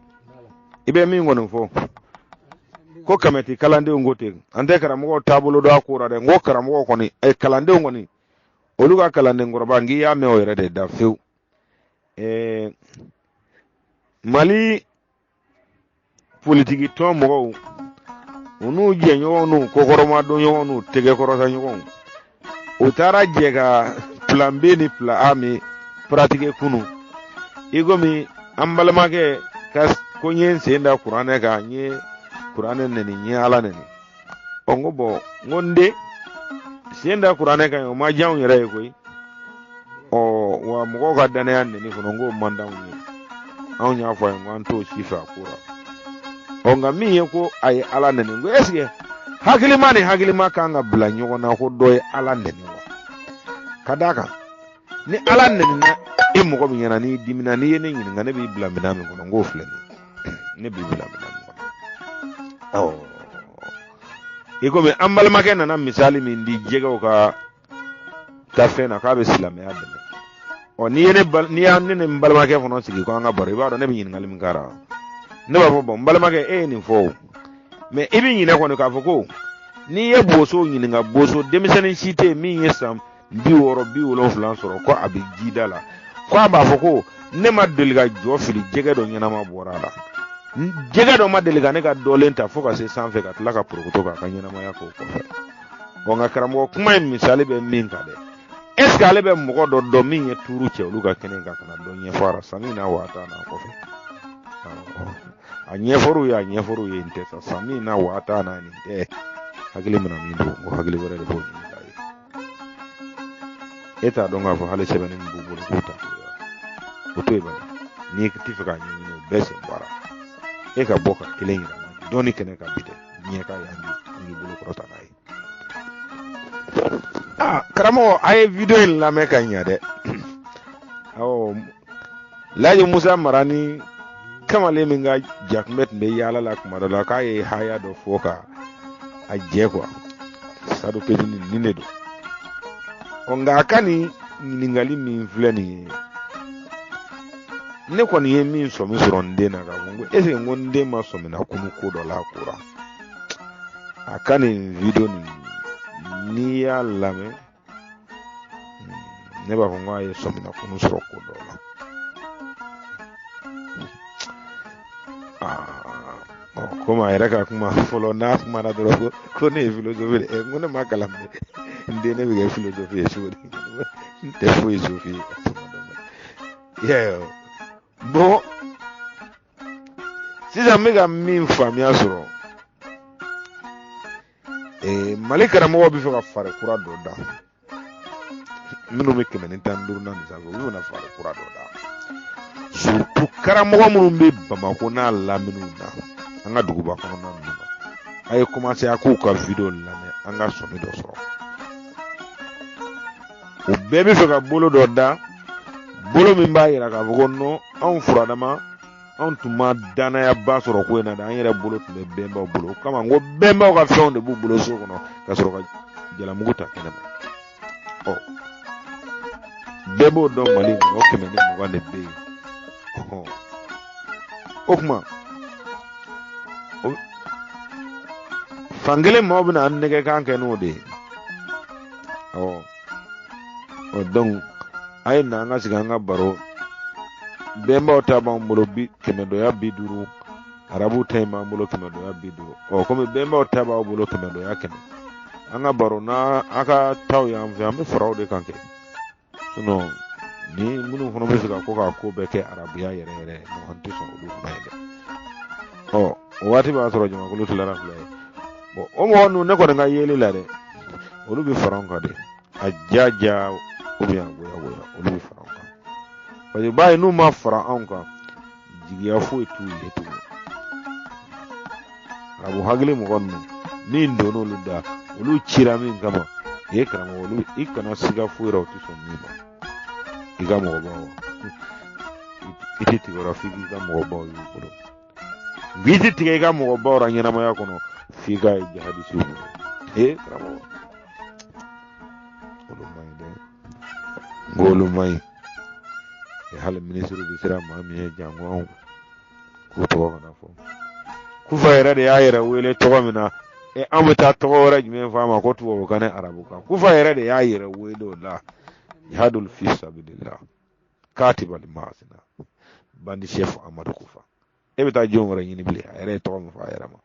i bɛ min kɔni fɔ ko kamɛti kalandenw ko ten, an tɛ karamɔgɔw taabolo dɔn a ko la dɛ. N ko karamɔgɔ kɔni, kalandenw kɔni, olu ka kalandenkɔrɔba, n k'i y'a mɛn o yɛrɛ de da fewu. Mali politiki tɔn mɔgɔw, u n'u jɛɲɔgɔnw n'u kɔkɔrɔmadonɲɔgɔnw n'u tɛgɛkɔrɔtaɲɔgɔnw, u taara jɛ ka plan B ni plan A min pratiquer kunu, i komi an balimakɛ ka ko n ye n sen da kuranɛ kan, n ye kuranɛ neni, n ye Ala neni. Ɔ n ko bɔn, n ko n den sen da kuranɛ kan, o ma diya anw yɛrɛ ye koyi. Ɔ wa mɔgɔw ka danaya neni fana, n k'o man d'anw ye. Anw y'a fɔ a ye, n ko an t'o si fɛ a ko la. Ɔ nka min ye ko a ye Ala neni, n ko est ce que hakilima ni hakilima kan ka bila ɲɔgɔn na ko dɔ ye Ala neni wa? Ka d'a kan ni Ala nenina e mɔgɔ min ɲɛna, n'i dimina, n'i ye ne ɲininka, ne b'i bila minɛn min kɔnɔ, n k'o filɛ nin ye, ne b'i bila minɛn min kɔnɔ. Awɔ, i komi an balimakɛ nana misali min di jɛgɛw ka fɛn na k'a bɛ silamɛya dɛmɛ. Ɔ n'i ye ne n'i y'a ne ni n balimakɛ fana sigi ko an ka baro, i b'a dɔn ne bɛ ɲininkali min k'a la, ne b'a fɔ bɔn n balimakɛ, e ye nin fɔ o, mɛ i bɛ ɲinɛ kɔni k'a fɔ ko n'i ye bosow ɲininka, boso denmisɛnnin si tɛ yen min ye san 60 70 sɔrɔ ko a bɛ jida la, ko a b'a fɔ ko ne ma deli ka jɔ fili jɛgɛ dɔ ɲɛnama bɔra a la, jɛgɛ dɔ ma deli ka ne ka dɔlen ta fo ka se sanfɛ ka tila ka porokoto k'a ka ɲɛnamaya k'o kɔfɛ. Ɔ nka karamɔgɔ, kuma in misali bɛ min kan dɛ, est ce que ale bɛ mɔgɔ dɔ dɔn min ye tuuru cɛ olu ka kɛnɛ kan ka na dɔ ɲɛfɔ a la sami na waata n'a kɔfɛ? A ɲɛfɔr'u ye, a ɲɛfɔr'u ye, nin tɛ sa sami na waata n'a nin tɛ hakili mina min don, ko hakili wɛrɛ de b'o ɲini k'a ye. E t'a dɔn k'a fɔ hali sɛbɛnni min b'u bolo k'u ta to yen, o to yen bani, n'i ti fɛ k'a ɲɛɲini, o bɛɛ sen bɔra. E ka bɔ ka kelen yira n na dɔɔni kɛnɛ kan bi dɛ, diɲɛ k'a ye, an k'i bolo kɔrɔta n'a ye. Aa karamɔgɔ, a ye video in lamɛn ka ɲa dɛ. Awɔ, Laji Musa Mara ni kamalen min ka jakunbɛ tun bɛ yaala la kuma dɔ la k'a ye haya dɔ fɔ ka a jɛ kuwa, Sadu Petini nin de don. Ɔ nka a ka nin ɲininkali min filɛ nin ye, ne kɔni ye min sɔmi sɔrɔ n den na k'a fɔ n ko est ce que n ko n den ma sɔmina kunu ko dɔ la a ko la. A ka nin video nin, n'i y'a lamɛn, ne b'a fɔ n ko a ye sɔmina kunu sɔrɔ ko dɔ la. Komi a yɛrɛ ka kuma fɔlɔ, n'a kumana dɔrɔn ko ne ye filosofi de ye, n ko ne ma kalan dɛ, n den, ne bɛ kɛ filosofi ye cogo di? N tɛ foyi sofi ye. Bon, sisan n bɛ ka min faamuya sɔrɔ, Mali karamɔgɔw bɛ fɛ ka fari kura dɔ da, minnu bɛ 115 na nin sanfɛ, olu bɛna fari kura dɔ da, surtout karamɔgɔ minnu bɛ Bamakɔ n'a laminiw na, an ka duguba kɔnɔna ninnu na. A ye commencer a k'u ka video lamɛn, an ka sɔmi dɔ sɔrɔ. U bɛɛ bɛ fɛ ka bolo dɔ da, bolo min b'a yira k'a fɔ ko non, anw furadama, anw tun ma danayaba sɔrɔ ko in na dɛ, an yɛrɛ bolo tun bɛ bɛnbaw bolo. O kama n ko bɛnbaw ka fɛnw de b'u bolo so kɔnɔ ka sɔrɔ ka jalamugu ta kɛnɛ ma. Ɔ bɛɛ b'o dɔn, Mali mɔgɔ 120 de bɛ yen. O tuma fankelen maaw bɛna an nɛgɛkan kɛ n'o de ye. Ɔ donc a ye na an ka sigi an ka baro. Bɛnbaw ta b'an bolo bi kɛmɛdɔya 50, arabuw ta in b'an bolo kɛmɛdɔya 50. Ɔ komi bɛnbaw ta b'aw bolo kɛmɛdɔya 100, an ka baro n'a a ka taw y'an fɛ, an bɛ fara o de kan kɛ. Sinon ni minnu fana bɛ fɛ ka ko k'a ko bɛɛ kɛ arabuya yɛrɛ yɛrɛ, non, an tɛ sɔn olu fana ye dɛ. Ɔ o waati b'a sɔrɔ jamakulu tilara fila ye. Bon, o mɔgɔ ninnu, ne kɔni ka yeli la dɛ, olu bɛ fara anw kan de, a ja ja ou bien a goya goya, olu bɛ fara anw kan. Parce que b'a ye, n'u ma fara anw kan, jigiya foyi t'u ye tugun. Arabu hakili mɔgɔ ninnu, min donn'olu da, olu cira min kama, i ye karamɔgɔ, olu i kana siga foyi la, u tɛ sɔn min ma. I ka mɔgɔbaw, i tɛ tigɛ o la f'i k'i ka mɔgɔbaw y'u bolo. Nka i tɛ tigɛ i ka mɔgɔbaw la ɲɛnamaya kɔnɔ f'i k'a ye jihadisiw bolo. Ee karamɔgɔ, olu man ɲi dɛ, n ko olu man ɲi. Hali minisiriw bɛ siran maa min ye, janko anw k'u tɔgɔ kana fɔ. Kufa yɛrɛ de y'a yɛrɛ wele tɔgɔ min na, e an bɛ taa tɔgɔ wɛrɛ jumɛn fɔ a ma ko tubabukan ni arabukan? Kufa yɛrɛ de y'a yɛrɛ wele o la, jihadul fi sabilillah katibali maasina, bandi chef Amadu Kufa. E bɛ taa jɔn wɛrɛ ɲini bilen? A yɛrɛ ye tɔgɔ min fɔ a yɛrɛ ma,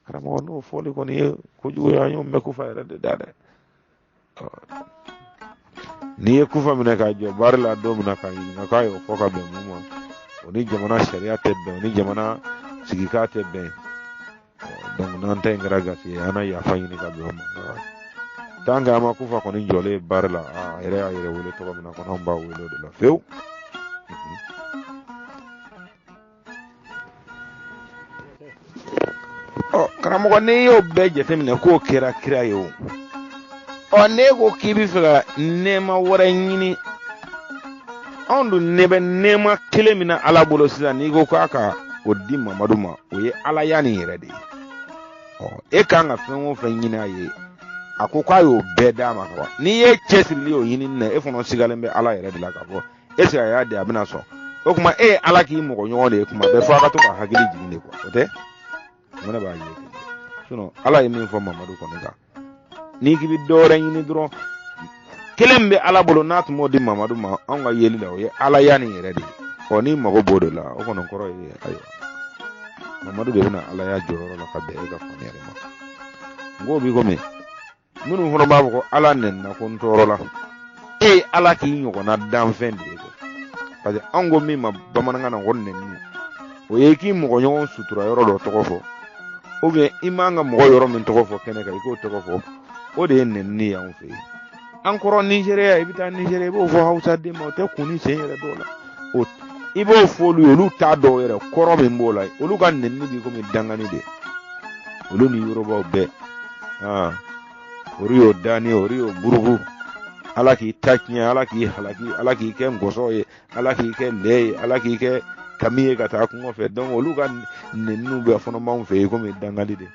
karamɔgɔ, n'o fɔli kɔni ye kojugu ye, an y'o mɛn Kufa yɛrɛ de da dɛ. N'i ye Kufa minɛ k'a jɔ baari la don min na k'a ɲininka k'a y'o fɔ ka bɛn mun ma, o ni jamana sariya tɛ bɛn, o ni jamana sigikan tɛ bɛn. Donc n'an ta in kɛra gasi ye, an na yafa ɲini ka bɛn o ma. Tant que an ma Kufa kɔni jɔlen baari la, a yɛrɛ y'a yɛrɛ wele tɔgɔ min na kɔni, an b'a wele o de la fewu. Ɔ karamɔgɔ, n'i y'o bɛɛ jateminɛ k'o kɛra kira ye o, ɔ n'e ko k'i bɛ fɛ ka nɛɛma wɛrɛ ɲini, anw dun ne bɛ nɛɛma kelen min na Ala bolo sisan, n'i ko k'a ka o di Mamadu ma, o ye alaya nin yɛrɛ de ye. Ɔ e kan ka fɛn o fɛn ɲini a ye, a ko k'a y'o bɛɛ d'a ma kaban. N'i ye cɛsirili o ɲinini na, e fana sigalen bɛ Ala yɛrɛ de la k'a fɔ est ce que a y'a di, a bɛna sɔn. O tuma e ye Ala k'i mɔgɔ ɲɔgɔn de ye, kuma bɛɛ fo a ka to ka hakili jigin de quoi, o tɛ ne b'a ye. Sinon Ala ye min fɔ Mamadu kɔni kan, n'i k'i bɛ dɔ wɛrɛ ɲini dɔrɔn, kelen min bɛ Ala bolo n'a tun b'o di Mamadu ma, anw ka yeli la, o ye alaya nin yɛrɛ de ye. Ɔ n'i mago b'o de la, o kɔni kɔrɔ ye ayiwa, Mamadu de bɛna alaya jɔyɔrɔ la ka bɛn e ka faamuyali ma. N k'o b'i komi minnu fana b'a fɔ ko Ala nɛnina ko n tɔɔrɔla, e ye Ala k'i ɲɔgɔnna danfɛn de ye koyi. Parce que anw ko min ma bamanankan na ko nɛnini, o ye k'i mɔgɔ ɲɔgɔn sutura yɔrɔ dɔ tɔgɔ fɔ, ou bien i man ka mɔgɔ yɔrɔ min tɔgɔ fɔ kɛnɛ kan, i k'o tɔgɔ fɔ, o de ye nɛnini ye anw fɛ yen. An kɔrɔ Nizeriya, i bɛ taa Nizeriya, i b'o fɔ Hawusa den ma, o tɛ kun ni sen yɛrɛ dɔw la. O i b'o fɔ olu ye, olu t'a dɔn yɛrɛ kɔrɔ min b'o la. Olu ka nɛnini b'i komi dangani de, olu ni Yorubaw bɛɛ. Aa olu y'o danni, olu y'o buruku, Ala k'i ta tiɲɛ, Ala k'i halaki, Ala k'i kɛ nkɔsɔ ye, Ala k'i kɛ lɛ ye, Ala k'i kɛ kami ye ka taa kungo fɛ. Donc olu ka nɛniniw bɛɛ fana b'anw fɛ yen komi dangali de.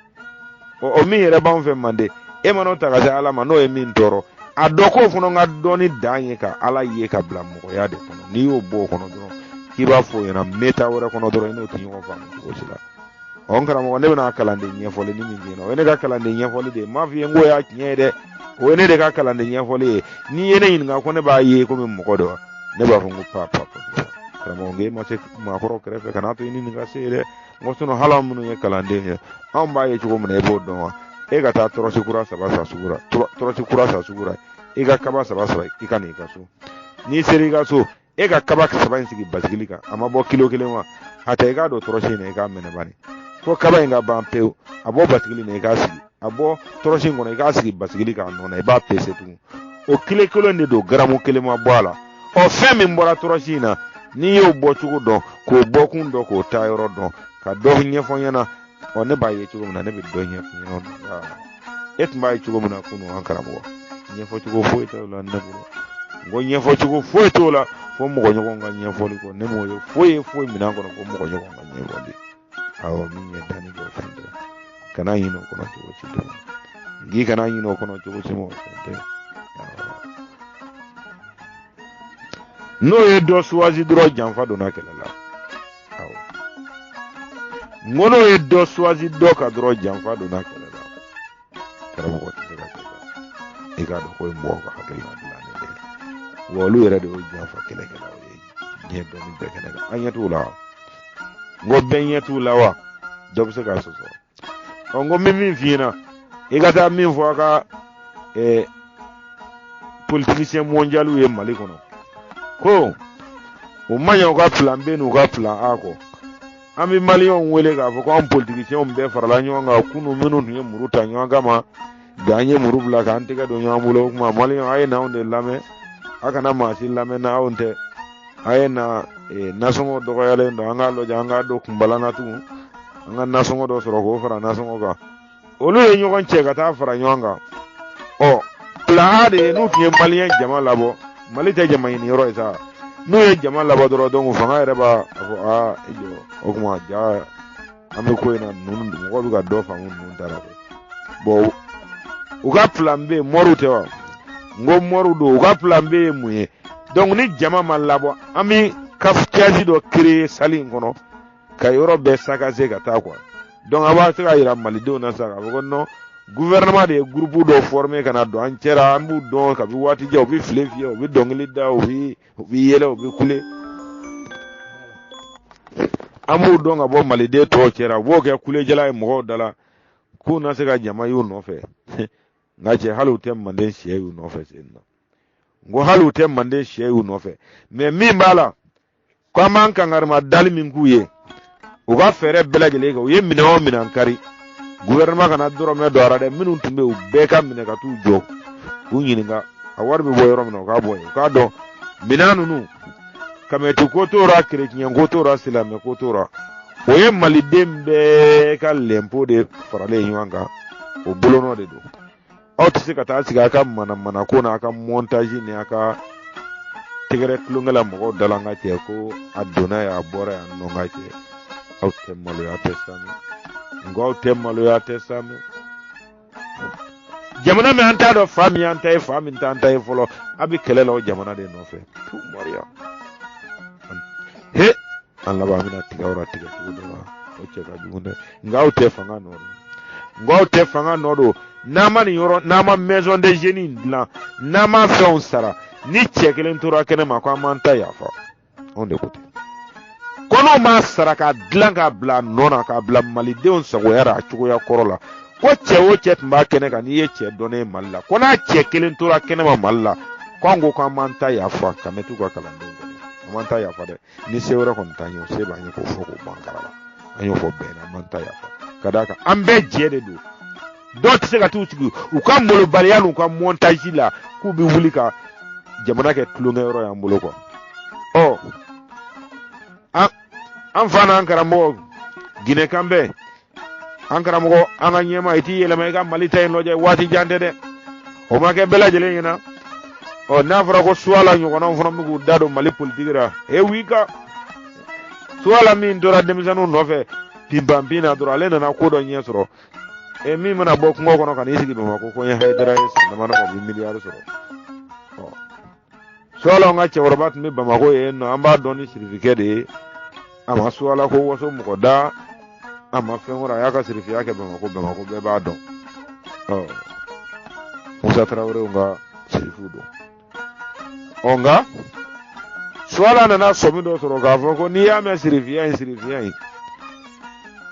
Ɔ o min yɛrɛ b'anw fɛ mande, e man'o ta ka se Ala ma, n'o ye min tɔɔrɔ, a dɔn k'o fana ka dɔnni dan ye ka Ala ye ka bila mɔgɔya de kɔnɔ. N'i y'o bɔ o kɔnɔ dɔrɔn, k'i b'a fɔ o ɲɛna meta wɛrɛ kɔnɔ dɔrɔn, i n'o tɛ ɲɔgɔn faamu cogo si la. Ɔ n karamɔgɔ, ne bɛna kalanden ɲɛfɔli ni min k'i ɲɛna, o ye ne ka kalanden ɲɛfɔli de ye. N m'a f'i ye n k'o y'a tiɲɛ ye dɛ, o ye ne de ka kalanden ɲɛfɔli ye. N'i ye ne ɲininka ko ne b'a ye komi mɔgɔ dɔ, ne b'a fɔ n ko pa pa pa, karamɔgɔ, n k'e ma se maakɔrɔ kɛrɛfɛ, kan'a to i ni nin ka se dɛ. N ko sinon hali anw minnu ye kalanden ye, anw b'a ye cogo min na, e b'o dɔn wa? E ka taa tɔrɔsi kura saba san sugu la, tɔrɔsi kura san sugu la, i ka kaba saba saba, i ka na i ka so. N'i sera i ka so, e ka kaba saba in sigi basigili kan, a ma bɔ kilo kelen wa? A ta i k'a don tɔrɔsi in na, i k'a mɛnɛ bani fo kaba in ka ban pewu. A bɔ basigili in na, i k'a sigi, a bɔ tɔrɔsi in kɔnɔ, i k'a sigi basigili kan a nɔ na, i b'a pese tugun. O kilo kelen de don, garamu kelen ma bɔ a la. Ɔ fɛn min bɔra tɔrɔsi in na, n'i y'o bɔcogo dɔn, k'o bɔkun dɔn, k'o taayɔrɔ dɔn, ka dɔ ɲɛfɔ n ɲɛna, ɔ ne b'a ye cogo min na, ne bɛ dɔ ɲɛfɔ n ɲɛna. E tun b'a ye cogo min na kunun, an karamɔgɔ, ɲɛfɔcogo foyi t'o la ne bolo. N ko ɲɛfɔcogo foyi t'o la fo mɔgɔ ɲɔgɔn ka ɲɛfɔli kɔ. Ne m'o ye foyi ye foyi minɛn kɔnɔ fo mɔgɔ ɲɔgɔn ka ɲɛfɔli. Awɔ, min ye danni kɛ, o fɛn tɛ. Kana ɲini o kɔnɔ cogo si dɛ, n k'i kana ɲini o kɔnɔ cogo si ma, o fɛn tɛ. N'o ye dɔ suwazi dɔrɔn, janfa donna kɛlɛ la. Awɔ, n ko n'o ye dɔ suwazi dɔ kan dɔrɔn, janfa donna kɛlɛ la. Karamɔgɔ tɛ se ka kɛ, i k'a dɔn k'o ye mɔgɔw ka hakilina dilannen de ye, wa olu yɛrɛ de y'o janfa kɛlɛkɛlaw ye. Diɲɛ dɔnni bɛɛ kɛnɛ kan an ɲɛ t'u la wa? N ko bɛɛ ɲɛ t'u la wa? Dɔ bɛ se k'a sɔsɔ. Ɔ, n ko n bɛ min f'i ɲɛna, i ka taa min fɔ a ka politicien mondialiw ye Mali kɔnɔ, ko u ma ɲɛ u ka plan B n'u ka plan A kɔ. An bɛ maliyɛnw wele k'a fɔ ko an politicienw bɛɛ farala ɲɔgɔn kan kunun, minnu tun ye muru ta ɲɔgɔn kama bi, an ye muru bila k'an tɛgɛ don ɲɔgɔn bolo. O tuma maliyɛnw, a ye n'anw de lamɛn, a kana maa si lamɛn n'anw tɛ. A ye na nasɔngɔ dɔgɔyalen don, an k'a lajɛ, an k'a don kunbala na tugun, an ka nasɔngɔ dɔ sɔrɔ k'o fara nasɔngɔ kan. Olu ye ɲɔgɔn cɛ ka taa fara ɲɔgɔn kan. Ɔ, plan A de ye, n'u tun ye maliyɛn jama labɔ, Mali tɛ jama ɲini yɔrɔ ye sa, n'u ye jama labɔ dɔrɔn, donc fanga yɛrɛ b'a fɔ aa i jɔ, o tuma ja an bɛ ko in na, ninnu mɔgɔw bɛ ka dɔ faamu ninnu ta la koyi. Bon, u ka plan B, mɔriw tɛ wa? N ko mɔriw don. U ka plan B ye mun ye? Donc ni jama ma labɔ, an bɛ cafouillage dɔ créer salle in kɔnɔ ka yɔrɔ bɛɛ saccager ka taa quoi. Donc a b'a se ka yira malidenw na sa k'a fɔ ko non, gouvernement de ye groupe dɔ former ka na don an cɛra, an b'u dɔn kabi waati jan, u bɛ file fiyɛ, u bɛ dɔnkili da, u bɛ yɛlɛ, u bɛ kule, an b'u dɔn ka bɔ maliden tɔw cɛra. U b'o kɛ kulejala ye mɔgɔw da la k'u na se ka jama y'u nɔfɛ. Nka cɛ, hali u tɛ manden sɛ y'u nɔfɛ sen na. N ko hali u tɛ manden sɛ y'u nɔfɛ. Mais min b'a la ko an b'an kangarima dali min k'u ye, u ka fɛɛrɛ bɛɛ lajɛlen kɛ, u ye minɛn o minɛn kari, gouvernement kana dɔrɔmɛ don a la dɛ. Minnu tun bɛ yen, u bɛɛ ka minɛ ka t'u jɔ k'u ɲininka a wari bɛ bɔ yɔrɔ min na, u k'a bɔ yen. U k'a dɔn minɛn ninnu, kamɛti ko t'o ra, kereciyɛn ko t'o ra, silamɛ ko t'o ra, o ye maliden bɛɛ ka lɛnpo de faralen ɲɔgɔn kan, o bolonɔ de don. Aw tɛ se ka taa sigi a ka manamana ko n'a ka montage ni a ka tɛgɛrɛ tulonkɛ la mɔgɔw da la. N ka cɛ, ko a donna yan, a bɔra yan nɔ. N ka cɛ, aw tɛ maloya tɛ sami. N ko aw tɛ maloya tɛ sami. Jamana min an t'a dɔn fa min y'an ta ye, fa min t'an ta ye fɔlɔ, a bɛ kɛlɛ la o jamana de nɔfɛ. Tu mariya he, an laban bɛna tigɛ o tigɛ cogo dɔ la, o cɛ ka jugu dɛ. Nka aw tɛ fanga nɔ don, nka aw tɛ fanga nɔ don. N'an ma nin yɔrɔ, n'an ma maison des jeunes in dilan, n'an ma fɛnw sara, ni cɛ kelen tora kɛnɛ ma ko an m'an ta yafa, anw de ko ten. Ko n'u m'a sara k'a dilan k'a bila a nɔ na, k'a bila malidenw sagoya la a cogoya kɔrɔ la, ko cɛ o cɛ tun b'a kɛnɛ kan, n'i ye cɛ dɔnnen ye Mali la, ko n'a cɛ kelen tora kɛnɛ ma Mali la, ko an ko k'an m'an ta yafa, ka mɛtiriw ka kalandenw kɔnɔ, an m'an ta yafa dɛ. Ni se wɛrɛ kɔni t'an ye, o se b'an ye k'o fɔ k'o ban kara la. An y'o fɔ bɛɛ na, an m'an ta yafa, ka d'a kan an bɛɛ jɛ de don. Dɔw tɛ se ka t'u sigi u ka malobaliya n'u ka montage la k'u bɛ wuli ka jamana kɛ tulonkɛyɔrɔ y'an bolo quoi. Ɔ, an fa n'an karamɔgɔ Ginɛ kan bɛɛ, an karamɔgɔ, an ka ɲɛmaa, i t'i yɛlɛma i ka Mali ta in lajɛ, waati jan tɛ dɛ, o ma kɛ bɛɛ lajɛlen ɲɛna. Ɔ, n'a fɔra ko Suwala ɲɔgɔnnaw fana bɛ k'u da don Mali politiki la, e w'i ka Suwala min tora denmisɛnninw nɔfɛ pinpanpin na dɔrɔn, ale nana ko dɔ ɲɛ sɔrɔ. E min mana bɔ kungo kɔnɔ ka n'i sigi Bamakɔ ko n ye Hayidara ye, san damadɔ ma, o bɛ miliyari sɔrɔ. Ɔ, Suwala, an ka cɛkɔrɔba tun bɛ Bamakɔ yen nɔ, an b'a dɔn ni sirifikɛ de ye. A ma Suwala ko waso mɔgɔ da, a ma fɛn wɛrɛ, a y'a ka sirifiya kɛ Bamakɔ, Bamakɔ bɛɛ b'a dɔn. Ɔ, Musa Tarawelew ka sirifiw don. Ɔ, nka Suwala nana sɔmi dɔ sɔrɔ k'a fɔ ko n'i y'a mɛn sirifiya in, sirifiya in,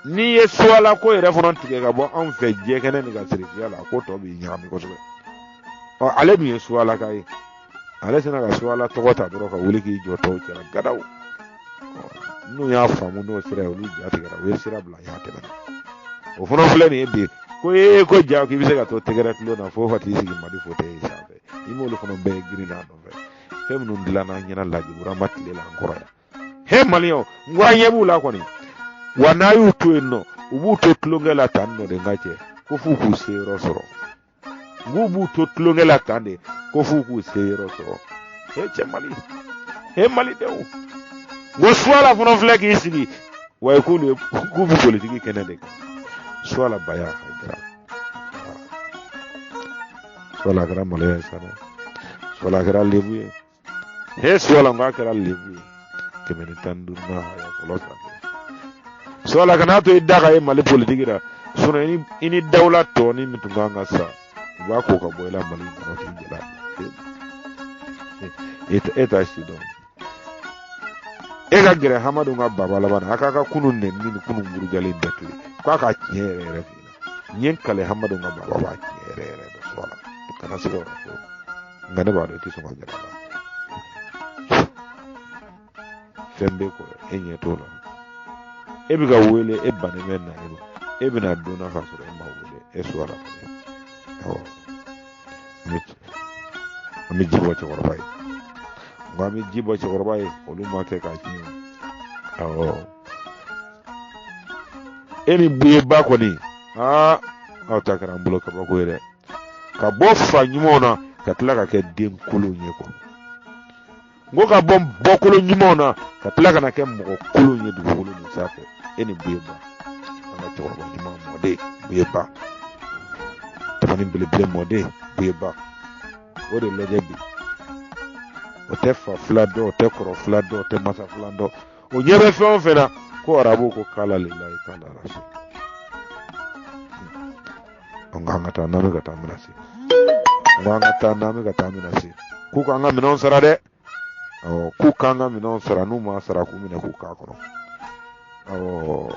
n'i ye Suwala ko yɛrɛ fana tigɛ ka bɔ anw fɛ diɲɛ kɛnɛ nin ka sirifiya la, ko tɔ b'i ɲagami kosɛbɛ. Ɔ, ale dun ye Suwalaka ye, ale sina ka Suwala tɔgɔ ta dɔrɔn ka wuli k'i jɔ tɔw cɛla gadaw. Minnu y'a faamu n'o sira ye, olu ja tigɛra, u ye sira bila, y'a tɛmɛna. O fana filɛ nin ye bi, ko ee, ko ja k'i bɛ se ka to tɛgɛrɛ tulon na fo ka t'i sigi Mali fauteuil sanfɛ. I m'olu fana bɛɛ girin n'a nɔfɛ, fɛn minnu dilanna an ɲɛna Laji Burama tile la an kɔrɔ yan. He maliyɛnw, n ko an ɲɛ b'u la kɔni, wa n'a y'u to yen nɔ, u b'u to tulonkɛ la tan nɔ de. N ka cɛ, ko f'u k'u se yɔrɔ sɔrɔ. N k'u b'u to tulonkɛ la tan de, ko f'u k'u se yɔrɔ sɔrɔ. He cɛ Mali, he malidenw, n ko Suwala fana filɛ k'i sigi wa k'olu ye k'u bɛ politiki kɛnɛ de kan. Suwala Baya Hayidara, Suwala kɛra maloya ye sa dɛ, Suwala kɛra lebu ye. He Suwala, n k'a kɛra lebu ye 115 na haya fɔlɔ sanfɛ. Suwala, kan'a to i da ka ye Mali politiki la, sinon i ni dawula tɔnin min tun kan ka sa, u b'a ko ka bɔ i la Mali in kɔnɔ k'i jala. E t'a si dɔn. E ka gɛrɛ Hamadu ka baba laban na, a k'a ka kunun nɛni ni kunun burujalen bɛɛ to yen, k'a ka tiɲɛ yɛrɛ yɛrɛ f'i ɲɛna. N ye n kale Hamadu ka baba b'a tiɲɛ yɛrɛ yɛrɛ dɔn so la, kana siga o la fiyewu. Nka ne b'a dɔn i tɛ sɔn ka gɛrɛ a la. Fɛn bɛ kɔ, e ɲɛ t'o la. E bɛ ka wele, e bannen bɛ nani ma. E bɛna don na k'a sɔrɔ e ma wele, e suwa la fɛnɛ. Awɔ, an bɛ ji bɔ cɛkɔrɔba ye. Nka an bɛ ji bɔ cɛkɔrɔba ye, olu ma kɛ k'a tiɲɛ. Awɔ, e ni Buyeba kɔni, aa, aw ta kɛra an bolo kabako ye dɛ. Ka bɔ fa ɲumanw na ka tila ka kɛ den kolonw ye kɔ. N ko ka bɔ bɔkolo ɲumanw na ka tila ka na kɛ mɔgɔ kolon ye dugukolo nin sanfɛ. E ni Buyeba, an ka cɛkɔrɔba ɲuman mɔden Buyeba, tamani belebele mɔden Buyeba, o de lajɛ bi. O tɛ fa fila dɔn, o tɛ kɔrɔ fila dɔn, o tɛ masa fila dɔn. O ɲɛ bɛ fɛn o fɛn na ko arabu ko kala lilayi kala rasul. An ka taa n'an bɛ ka taa an bɛna se. An ka taa n'an bɛ ka taa an bɛna se. K'u k'an ka minɛnw sara dɛ. Awɔ, k'u k'an ka minɛnw sara, n'u m'a sara k'u minɛ k'u k'a kɔnɔ. Awɔ,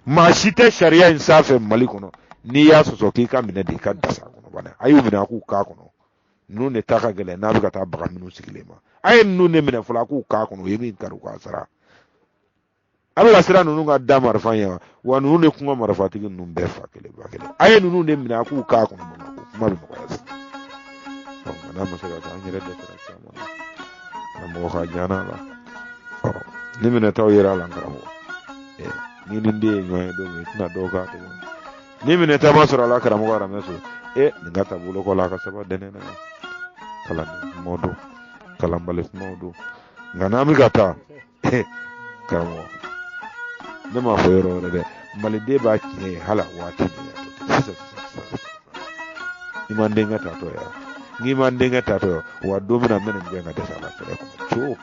maa si tɛ sariya in sanfɛ Mali kɔnɔ n'i y'a sɔsɔ k'i ka minɛ de i ka dasa a kɔnɔ bana. A y'u minɛ a k'u k'a kɔnɔ. Ninnu de ta ka gɛlɛn n'a bɛ ka taa baga minnu sigilen ma. A ye ninnu de minɛ fɔlɔ a k'u k'a kɔnɔ, u ye min kari u k'a sara. A bɛ ka siran ninnu ka da marifa ɲɛ wa? Wa ninnu de kun ka marifatigi ninnu bɛɛ fa kelen ba kelen. A ye ninnu de minɛ a k'u k'a kɔnɔ Bamakɔ, kuma bɛ nɔgɔya sisan. Ɔ, nka n'a ma se ka kɛ, an yɛrɛ dɛsɛra caman na. Karamɔgɔ ka jan la. Ɔ, ni minɛtaw yera a la, karamɔgɔ. Ni ni den ye ɲɔgɔn ye don min, i tɛna dɔw k'a tɛmɛ. Ni minɛta ma sɔrɔ a la, karamɔgɔ aramɛ so. Nin ka ta bolo kɔ la, a ka saba dɛnɛ na. Kalanden kumaw don, kalanbali kumaw don. Nka n'an bɛ ka taa, karamɔgɔ, ne m'a fɔ yɔrɔ wɛrɛ dɛ, maliden b'a tiɲɛ ye hali a waati min na sisan sisan sisan. I ma n denkɛ tatɔ ye wa? N'i ma n denkɛ tatɔ ye wa, don min na n bɛ nin gɛn ka dɛsɛ a la kɛlɛ kɔnɔ cogo.